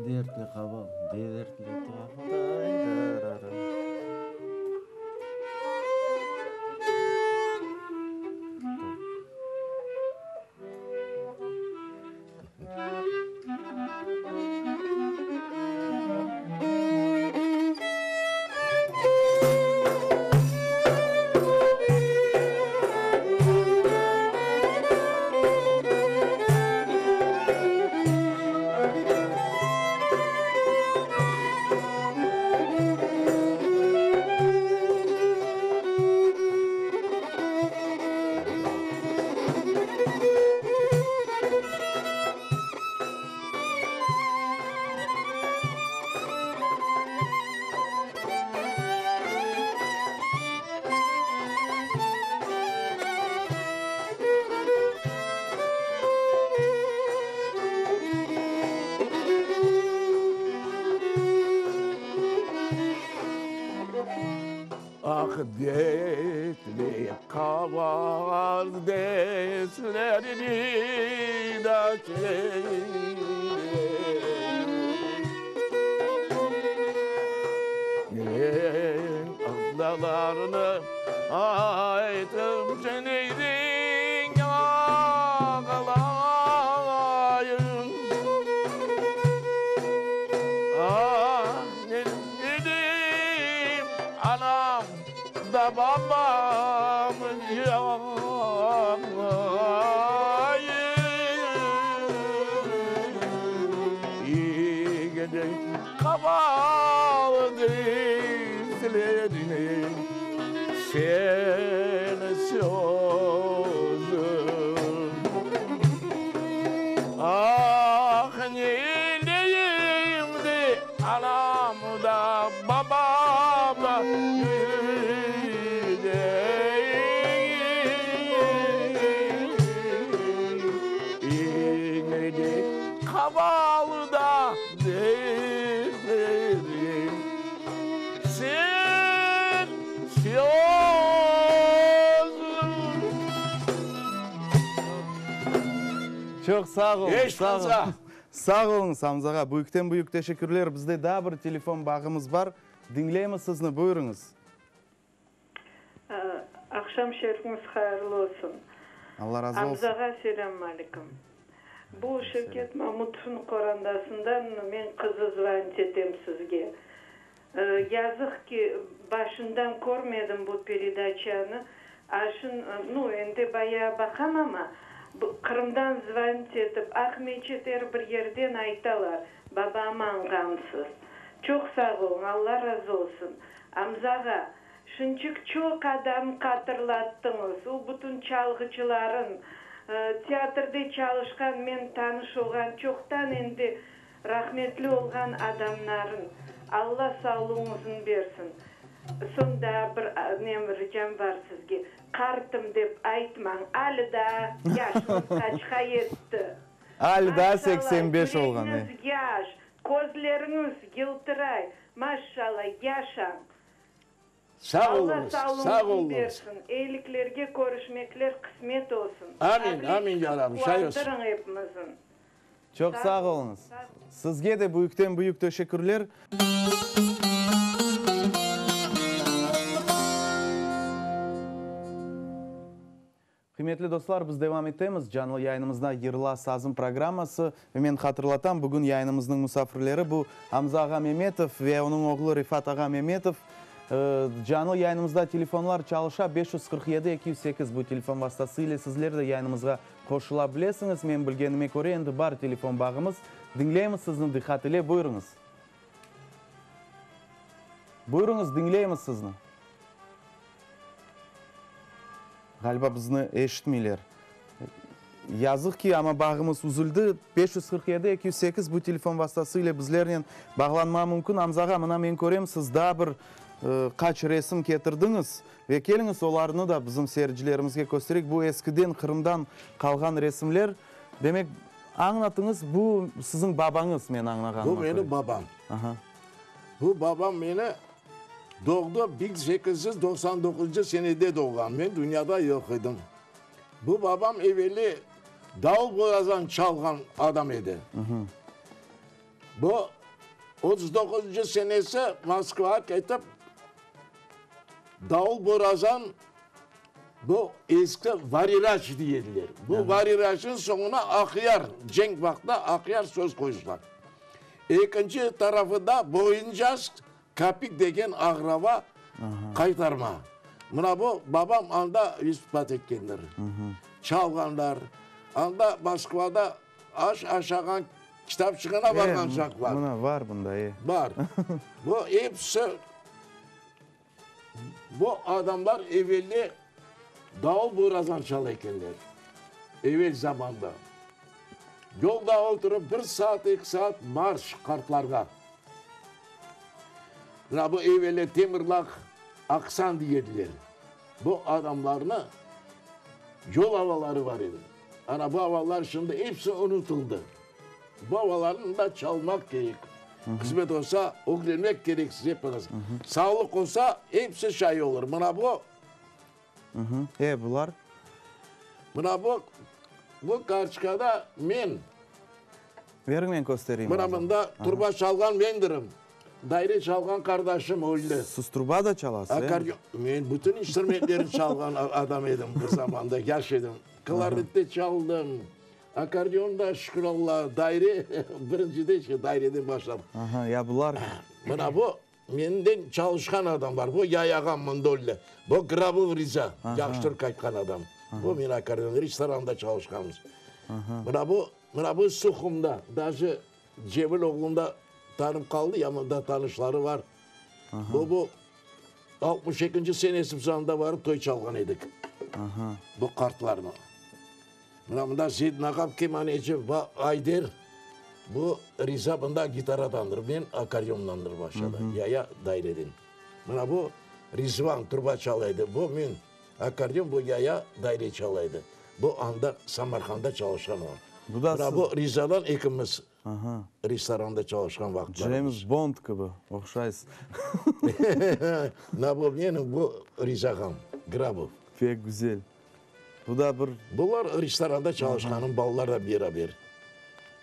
Dertli qaval, dertli Ah, dertli qaval destlerini da çeyreyim. Adalarını aytıp seneydiñ ağlayım. Ah, ne dedim anam da babam Qaval dizlerini sen sözüm. Ah, neyleyim de anam da babam da Qaval da dizlerim sen sözüm. Çoq sağ oluñ. Eş sağ olsa. oluñ. Sağ oluñız, Amza ağa, büyükten büyük teşekkürler. Bizde daa bir telefon bağımız bar. Diñleymiz sizni, buyurıñız. Aqşam şerifiñiz hayırlı olsun. Alla razı olsun. Amza ağa selâm aleyküm. Bu Şevket Mamutovnıñ qorandasından men qızı zvonit etem sizge. Yazıq ki, başından körmedim bu peredaçanı. Aşın, nu, endi bayağı baqam amma, Qırımdan zvonit etip, Aqmeçit er bir yerden aytalar, babamı añğansız. Çoq sağ oluñ, Alla razı olsun. Amza ağa, şınçık çoq adam qatırlattıñız, o bütün çalğıcıların, teatrde çalışqan men tanış olğan çoqtan endi Rahmetli olğan adamnarın Alla sağlığıñızın bersin. Soñ daa bir nem ricam bar sizge, qartım dep aytmañ, ali daa yaşıñız qaçqa yetti? Ali daa 85 olğan, e. Yüregiñiz yaş, közleriñiz yıltıray, maşşalla, yaşañ. Sağ Alla oluñız, sağ sağlığıñızın oluñız. bersin, eyiliklerge körüşmekler qısmet olsun. Amin, amin, ya Rabbi, şay olsun. Quvandırıñ epimizin. Çoq sağ oluñız. Sizge de büyükten büyük teşekkürler. Qıymetli dostlar, biz devam etemiz. Canlı yayınımızda Yırla sazım programması. Ve men hatırlatam, bugün yayınımıznıñ musafirleri bu Amza ağa Memetov ve onıñ oğlu Refat ağa Memetov. Canlı yayınımızda telefonlar çalışa, 547 208 bu telefon vastası ile sizler de yayınımızğa qoşula bilesiñiz. Men bilgenime köre, endi bar telefon bağımız. Diñleymiz sizni diqqat ile, buyurıñız. Buyurıñız, diñleymiz sizni. Ğaliba bizni eşitmeyler. Yazıq ki, amma bağımız üzüldi. 547 208 bu telefon vastası ile bizlernen bağlanmağa mümkün. Amza ağa, mına men körem, siz daa bir qaç resim ketirdiñiz. Ve keliñiz, olarnı da bizim seyircilerimizge köstereyik. Bu eskiden Qırımdan qalğan resimler. Demek, añlatıñız, bu siziñ babañız, men añlağanıma Bu köre. menim babam. Aha. Bu babam meni doğdı 1899 senede doğğan. Men dünyada yoq edim. Bu babam eveli davul borazan çalğan adam edi. Bu 39 senesi Moskvağa ketip davul borazan bu eski variraç deyediler. Bu variraçnıñ soñuna Aqyar, cenk vaqtında Aqyar söz qoyuşlar. Ekinci tarafında boyuncas kapik degen aqraba qaytarma. Mına bu babam anda ispat etkendir. Çalğanlar. Anda Moskvada aş aşağan kitapçığına barğan çaqlar. Mına bar bunda, e. Bar. Bu episi bu adamlar evelde davul borazan çala ekenler. Evel zamanda. Yolda oturıp bir saat, eki saat marş qartlarğa. Mına bu evelde Temirlaq Aqsan deyediler. Bu adamlarnı yol avaları bar edi. Ana bu avalar şimdi episi unutıldı. Bu avalarnı da çalmaq kerek. Qısmet olsa, ögrenmek kerek siz epiñiz. Sağlıq olsa, episi şay olur. Mına bu. E, bular? Mına bu, bu kartoçkada men. Beriñ men köstereyim. Mına mında truba çalğan mendirim. Daire çalğan qardaşım öldi. Siz truba da çalasız, e? Akkordeon. Men bütün instrumentlerni çalğan adam edim bir zamanda, yaş edim. Klarnette çaldım. Akkordeonda, şükür Alla, daire, birincide işte daireden başladım. Aha, ya bular? Mına bu menden çalışqan adamlar. Bu Yayağan mında öldi. Bu Grabov Riza, yahşı türkü aytqan adam. Bu men akkordeon, restoranda çalışqanmız. Mına bu, mına bu Suhumda, daje Cemil oğlum da tanıp qaldı, ya mında tanışları var. Bu, bu altmış ekinci senesi biz anda barıp toy çalğan edik. Bu qartlarnı. Mına mında Zeydin ağam kemaneci, Ayder, bu Riza mında gitaradandır, men akkordeondandır başladı, Yaya daireden. Mına bu Rizvan truba çala edi, bu men akkordeon, bu Yaya daire çala edi. Bu anda Samarqandda çalışqan o. Bu da Mına bu Rizadan ekimiz restoranda çalışqan vaqıtlarımız. James Bond kibi oqşaysız. Mına bu menim, bu Riza ağam, Grabov. Pek güzel. Bu da bir. Bular restoranda çalışqanım balalar da beraber.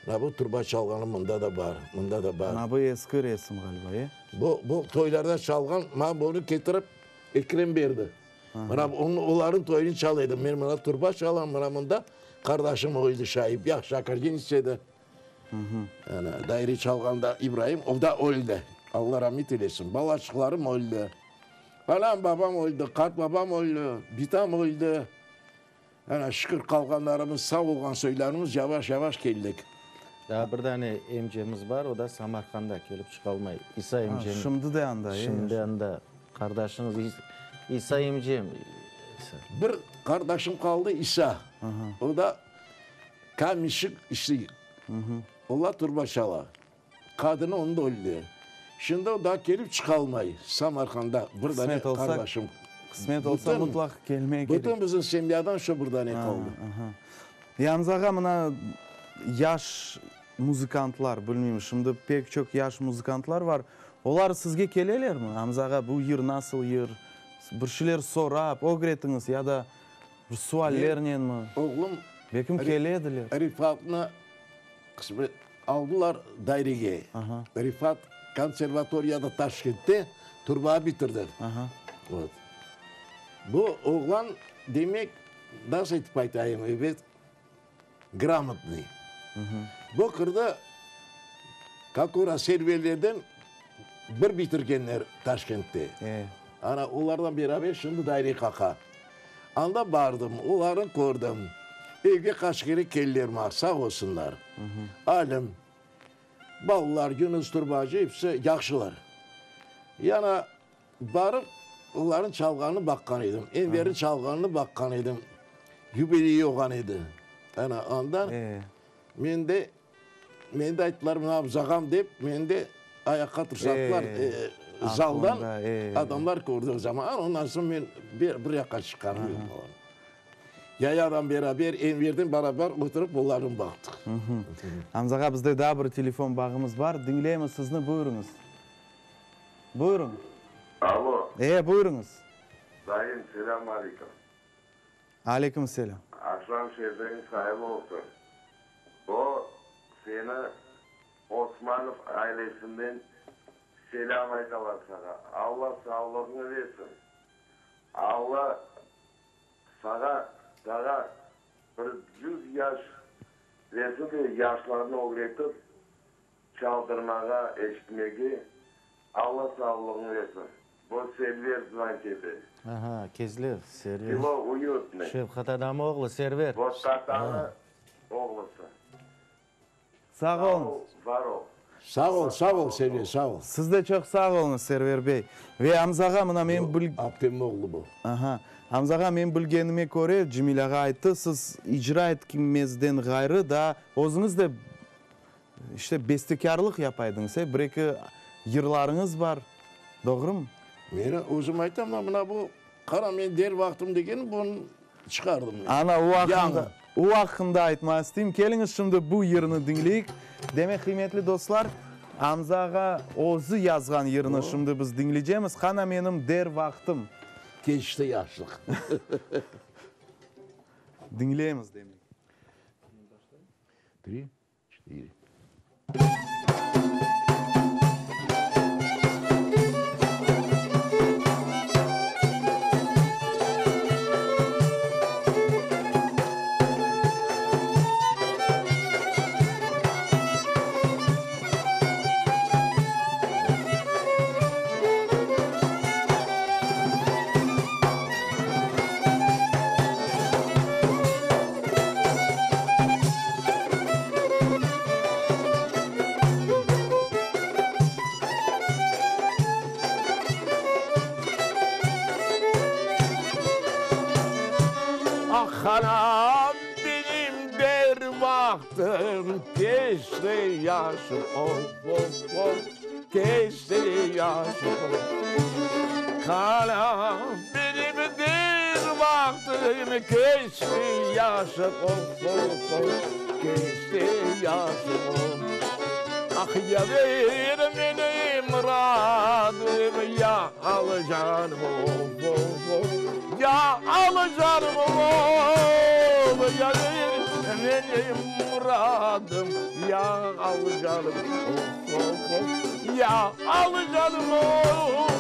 Mına bu turba çalğanı mında da bar, mında da bar. Mına bu eski resim ğaliba, e? Bu, bu toylarda çalğan, maña bunı ketirip Ekrem berdi. Mına onıñ, olarnıñ toyunı çal edim. Men mına turba çalam, mına mında qardaşım oydı Şaip, yahşı akkordeonist edi. Ana, daire çalğanda İbraim, o da öldi. Alla rahmet eylesin. Balaçıqlarım öldi. Anam, babam öldi, qartbabam öldi, bitam öldi. Ana, şükür, qalğanlarımız, sağ olğan soylarımız yavaş-yavaş keldik. Daa bir dane emcemiz bar, o da Samarqanda, kelip çıqalmay. İsa emcem. Şimdi de anda, e? Şimdi anda. Qardaşıñız İsa emcem. Bir qardaşım qaldı, İsa. O da kamişik işley. Olar turba çala. Qadını onıñ da öldi. Şimdi o daa kelip çıqalmay. Samarqanda bir dane qardaşım. Qısmet olsa, mutlaq kelmeye kerek. Bütün bizim semyadan şu bir dane qaldı. Yalnız ağa, mına yaş muzıkantlar, bilmeyim, şimdi pek çoq yaş muzıkantlar var. Olar sizge kelelermi? Amza ağa, bu yır nasıl yır? Bir şeyler sorap, ögretiñiz ya da bir suallernenmi? Oğlum Belkim kele ediler. Rifatnı qısmet aldılar dairege. Rifat konservatoriyada Taşkentte turba bitirdi. Vot. Bu oğlan, demek, nasıl etip aytayım, ebet, gramotnıy. Bu qırda Kakura Serverlerden bir bitirgenler Taşkentte. Ana, olardan beraber şimdi daire qaqa. Anda bardım, olarnı kördim. Evge qaç kere keldiler maña, sağ olsunlar. Alim, balalar, Yunus Turbacı, episi yahşılar. Yana barıp, olarnıñ çalğanını baqqan edim. Enverniñ çalğanını baqqan edim. Yubileyi olğan edi. Ana, andan men de Meni de ayttılar, mına Abzağam dep, meni de ayaqqa tursattılar. Zaldan adamlar kördi o zaman. Ondan soñ men bir yaqqa çıqqanım yoq. Yayadan beraber, Enverden beraber oturıp olarnı baqtıq. Amza ağa, bizde daa bir telefon bağımız bar. Diñleymiz sizni, buyurıñız. Buyurıñ. Alo. E, buyurıñız. Dayım, selâm aleyküm. Aleyküm selâm. Aqşam şerifleriñiz hayırlı olsun. O, seni Osmanov ailesinden selâm aytalar saña. Alla sağlığıñı versin. Alla saña daa bir yüz yaş versin de yaşlarnı ögretip çaldırmağa, eşitmege Alla sağlığıñı versin. Bu Server zvonit ete. Aha, Kezlev, Server. Selo Uyutnıy. Şevqat adamı oğlu, Server. Bu tatanı oğlusı. Sağ oluñız. Var ol. Sağ ol, sağ ol, Server, sağ ol. Siz de çoq sağ oluñız, Server bey. Ve Amza ağa, mına men bil. Bu aptemniñ oğlu bu. Aha. Amza ağa, men bilgenime köre, Cemil ağa ayttı, siz icra etmezden ğayrı daa özüñiz de İşte, bestekârlıq yapaydıñız, e? Bir-eki yırlarıñız bar, doğrumı? Men özüm aytam da, mına bu Qara men der vaqtım degen bunı çıqardım men. Ana, o aqqında, o aqqında aytmaq isteyim. Keliñiz şimdi bu yırnı diñleyik. Demek, qıymetli dostlar, Amza ağa özü yazğan yırnı şimdi biz diñleycemiz. Qana menim der vaqtım. Keçti yaşlıq. Diñleymiz demek. Tri. Çetiri. Ah, anam, benim der vaqtım keçti yaşım, of, of, of, keçti yaşım, of. Anam, benim der vaqtım keçti yaşım, of, of, of, keçti yaşım, of. Ah, ya ver menim muradım, ya al canım, of, of, of, ya al canım, of, ya ver. Menim muradım, ya al canım, of, of, of, ya al canım, of.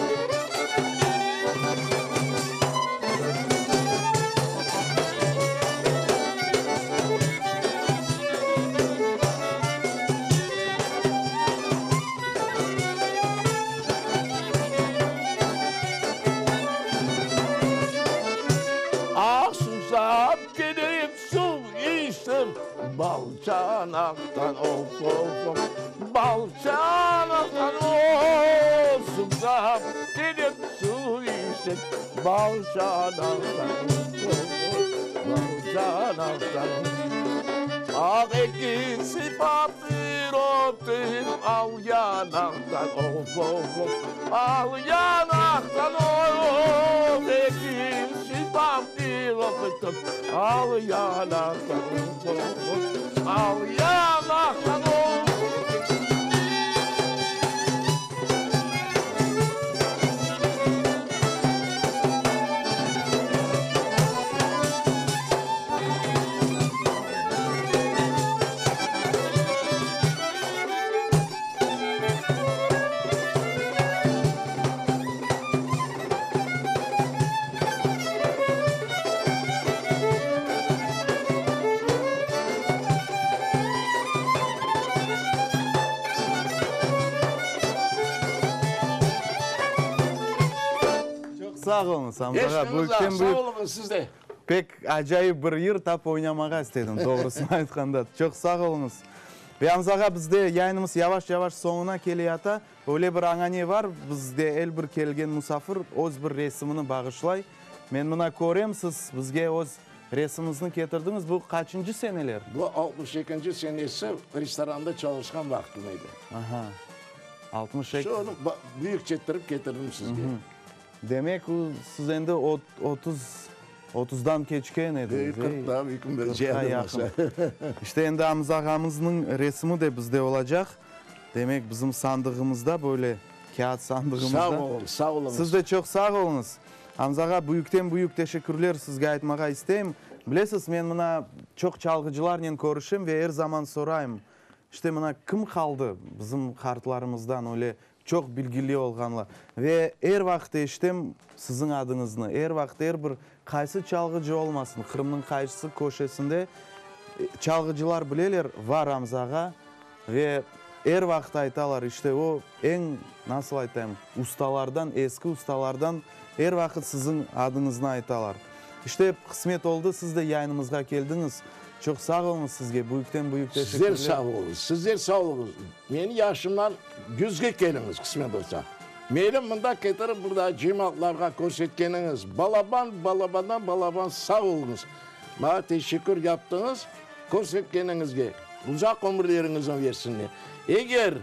Ah susap kelip suv içtim bal çanaqtan, of, of, of, bal çanaqtan, of, susap kelip suv içtim bal çanaqtan, of, of, of, bal çanaqtan, of. Ah eki sipap bir öptim al yanaqtan, of, of, of, al yanaqtan, of, eki sipap bir öptim al yanaqtan, of, of, of, al yanaqtan, of. Çoq sağ oluñız, Amza ağa. Büyükten büyük. Sağ oluñız, siz de. Pek acayip bir yır, tap oynamağa istedim, doğrusını aytqanda. Çoq sağ oluñız. Ve Amza ağa, bizde yayınımız yavaş-yavaş soñuna keleyata. Öyle bir añane bar, bizde el bir kelgen musafir öz bir resimini bağışlay. Men mına körem, siz bizge öz resimiñizni ketirdiñiz. Bu qaçıncı seneler? Bu altmış ekinci senesi restoranda çalışqan vaqtım edi. Aha, 62. Şunı büyükçettirip ketirdim sizge. Demek, siz endi 30, otuzdan keçken ediñiz, ey? Qırqtan yüküm Qırqqa yaqın. İşte endi Amza ağamıznıñ resimi de bizde olacaq. Demek, bizim sandığımızda, böyle kâğıt sandığımızda. Sağ oluñ, sağ oluñız. Siz de çoq sağ oluñız. Amza ağa, büyükten-büyük teşekkürler sizge aytmağa isteyim. Bilesiz, men mına çoq çalğıcılarnen körüşem ve er zaman sorayım, işte mına kim qaldı bizim qartlarımızdan öyle Çoq bilgili olğanlar. Ve er vaqıt eşitem siziñ adıñıznı, er vaqıt, er bir, qaysı çalğıcı olmasın, Qırımnıñ qaysı köşesinde çalğıcılar bileler, var Amza ağa, ve er vaqıt aytalar, işte o, eñ, nasıl aytayım, ustalardan, eski ustalardan er vaqıt siziñ adıñıznı aytalar. İşte, qısmet oldı, siz de yayınımızğa keldiñiz. Çoq sağ oluñız sizge, büyükten büyük teşekkürler. Sizler sağ oluñız, sizler sağ oluñız. Meni yaşımdan yüzge keliñiz, qısmet olsa. Meni mında ketirip burada cemaatlarğa körsetkeniñiz, balaban, balabandan balaban sağ oluñız. Maña teşekkür yaptıñız körsetkeniñizge. Uzaq ömürleriñizni versinler. Eger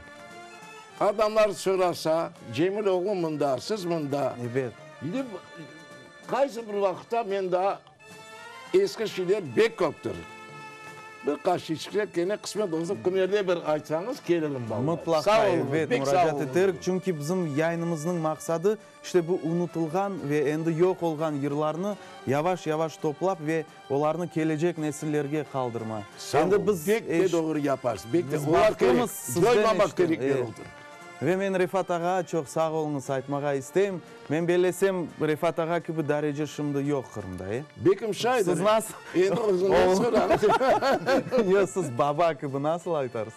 adamlar sorasa, Cemil oğlum mında, siz mında. Ebet. Qaysı bir vaqıtta men daa Eski şeyler bek köptir. Bir qaç şeyçikler kene qısmet olsa künlerde bir aytsañız kelirim vallahi. Mıtlaqa, Sağ oluñız, elbet, bek sağ muracaat oluñız. eterik, çünki bizim yayınımıznıñ maqsadı, işte bu unutılğan ve endi yoq olğan yırlarnı yavaş-yavaş toplap ve olarnı kelecek nesillerge qaldırma. Sağ Endi oluñ, biz bek de doğru yaparsız, bek de. Biz Olar kerek, bahtımız sizden coymamaq eşiten, kerekler e. oldı. Ve men Refat ağa çoq sağ oluñız aytmağa isteyim. Men bellesem, Refat ağa kibi darece şimdi yoq Qırımda, e? Bekim şaydır. Siz nasıl? Endi özüñden sorañ. Yoq, siz baba kibi nasıl aytarsız?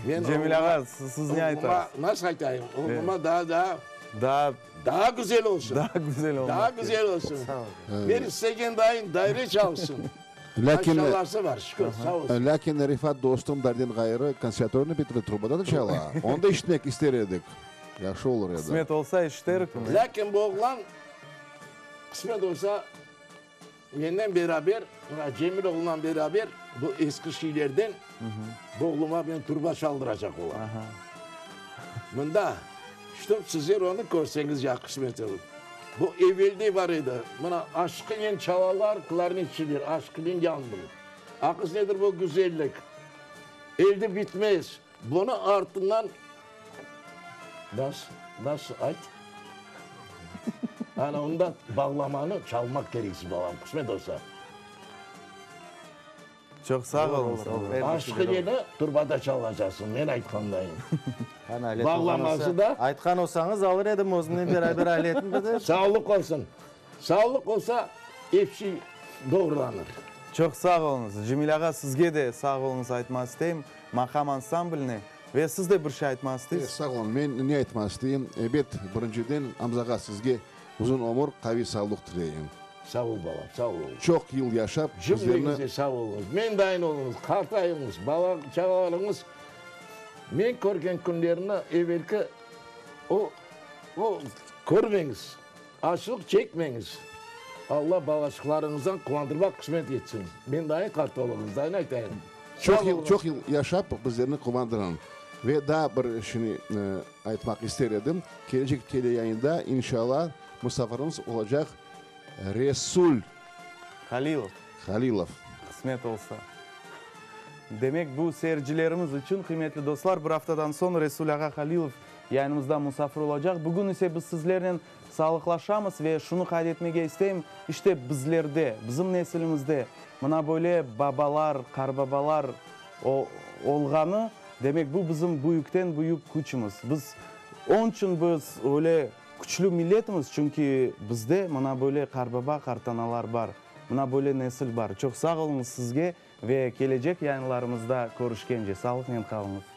Men Cemil ağa, siz ne aytarsız? Oğluma nasıl aytayım? Oğluma daa daa. Daa. Daa güzel olsun. Daa güzel olmaq Daa güzel olsun. Men istegen dayın daire çalsın. Lâkin, Maşallası var, şükür, sağ olsun. Lâkin Refat dostum darden ğayrı konservatoriyni bitirdi, trubada da çala. Onı da işitmek ister edik. Yahşı olur edi. Qısmet olsa işiterik. Lâkin bu oğlan, qısmet olsa, menden beraber, mına Cemil oğlunan beraber bu eski şeylerden bu oğluma men truba çaldıracaq olam. Mında, ştob sizler onı körseñiz ya qısmet olur. Bu evelde bar edi. Mına aşqınen çalalar klarnetçiler, aşqınen yandım. Aqız nedir bu güzellik? Elde bitmez. Bunı artından nasıl, nasıl ayt? Ana ondan bağlamanı çalmaq kereksiz, balam, qısmet olsa. Çoq sağ oluñız. Aşqıneni turbada çalacaqsıñ, men aytqandayım. Qani alet Bağlaması da. Aytqan olsañız, alır edim özümnen beraber aletni bir de. Sağlıq olsun. Sağlıq olsa, episi doğrulanır. Çoq sağ oluñız. Cemil ağa, sizge de sağ oluñız aytmaq isteyim, Maqam ansambline. Ve siz de bir şey aytmaq isteysiz? Sağ oluñ. Men ne aytmaq isteyim? Ebet, birinciden, Amza ağa, sizge uzun ömür, qaviy sağlıq tileyim. Sağ ol, balam, sağ ol. Çoq yıl yaşap, bizlerni. Cümleñizge sağ oluñız. Mendayın oluñız, qartayıñız, bala-çağalarıñız men körgen künlerni evelki o, o körmeñiz. Açlıq çekmeñiz. Alla balaçıqlarıñızdan quvandırmaq qısmet etsin. Mendayın qart oluñız, dayın aytayım. Çoq yıl, çoq yıl yaşap, bizlerni quvandırıñ. Ve daa bir şini aytmaq ister edim, kelecek teleyayında, inşalla, musafirimiz olacaq Resul Halilov. Halilov. Qısmet olsa. Demek, bu seyircilerimiz içün, qıymetli dostlar, bir aftadan soñ Resul ağa Halilov Yayınımızda musafir olacaq. Bugün ise biz sizlernen sağlıqlaşamız ve şunı qayd etmege isteyim, işte bizlerde, bizim nesilimizde mına böyle babalar, qarbabalar olğanı, demek bu bizim büyükten büyük küçümiz. Biz, onıñ içün biz öyle küçlü milletimiz, çünki bizde mına böyle qarbaba, qartanalar bar, mına böyle nesil bar. Çoq sağ oluñız sizge ve kelecek yayınlarımızda körüşkence, sağlıqnen qalıñız.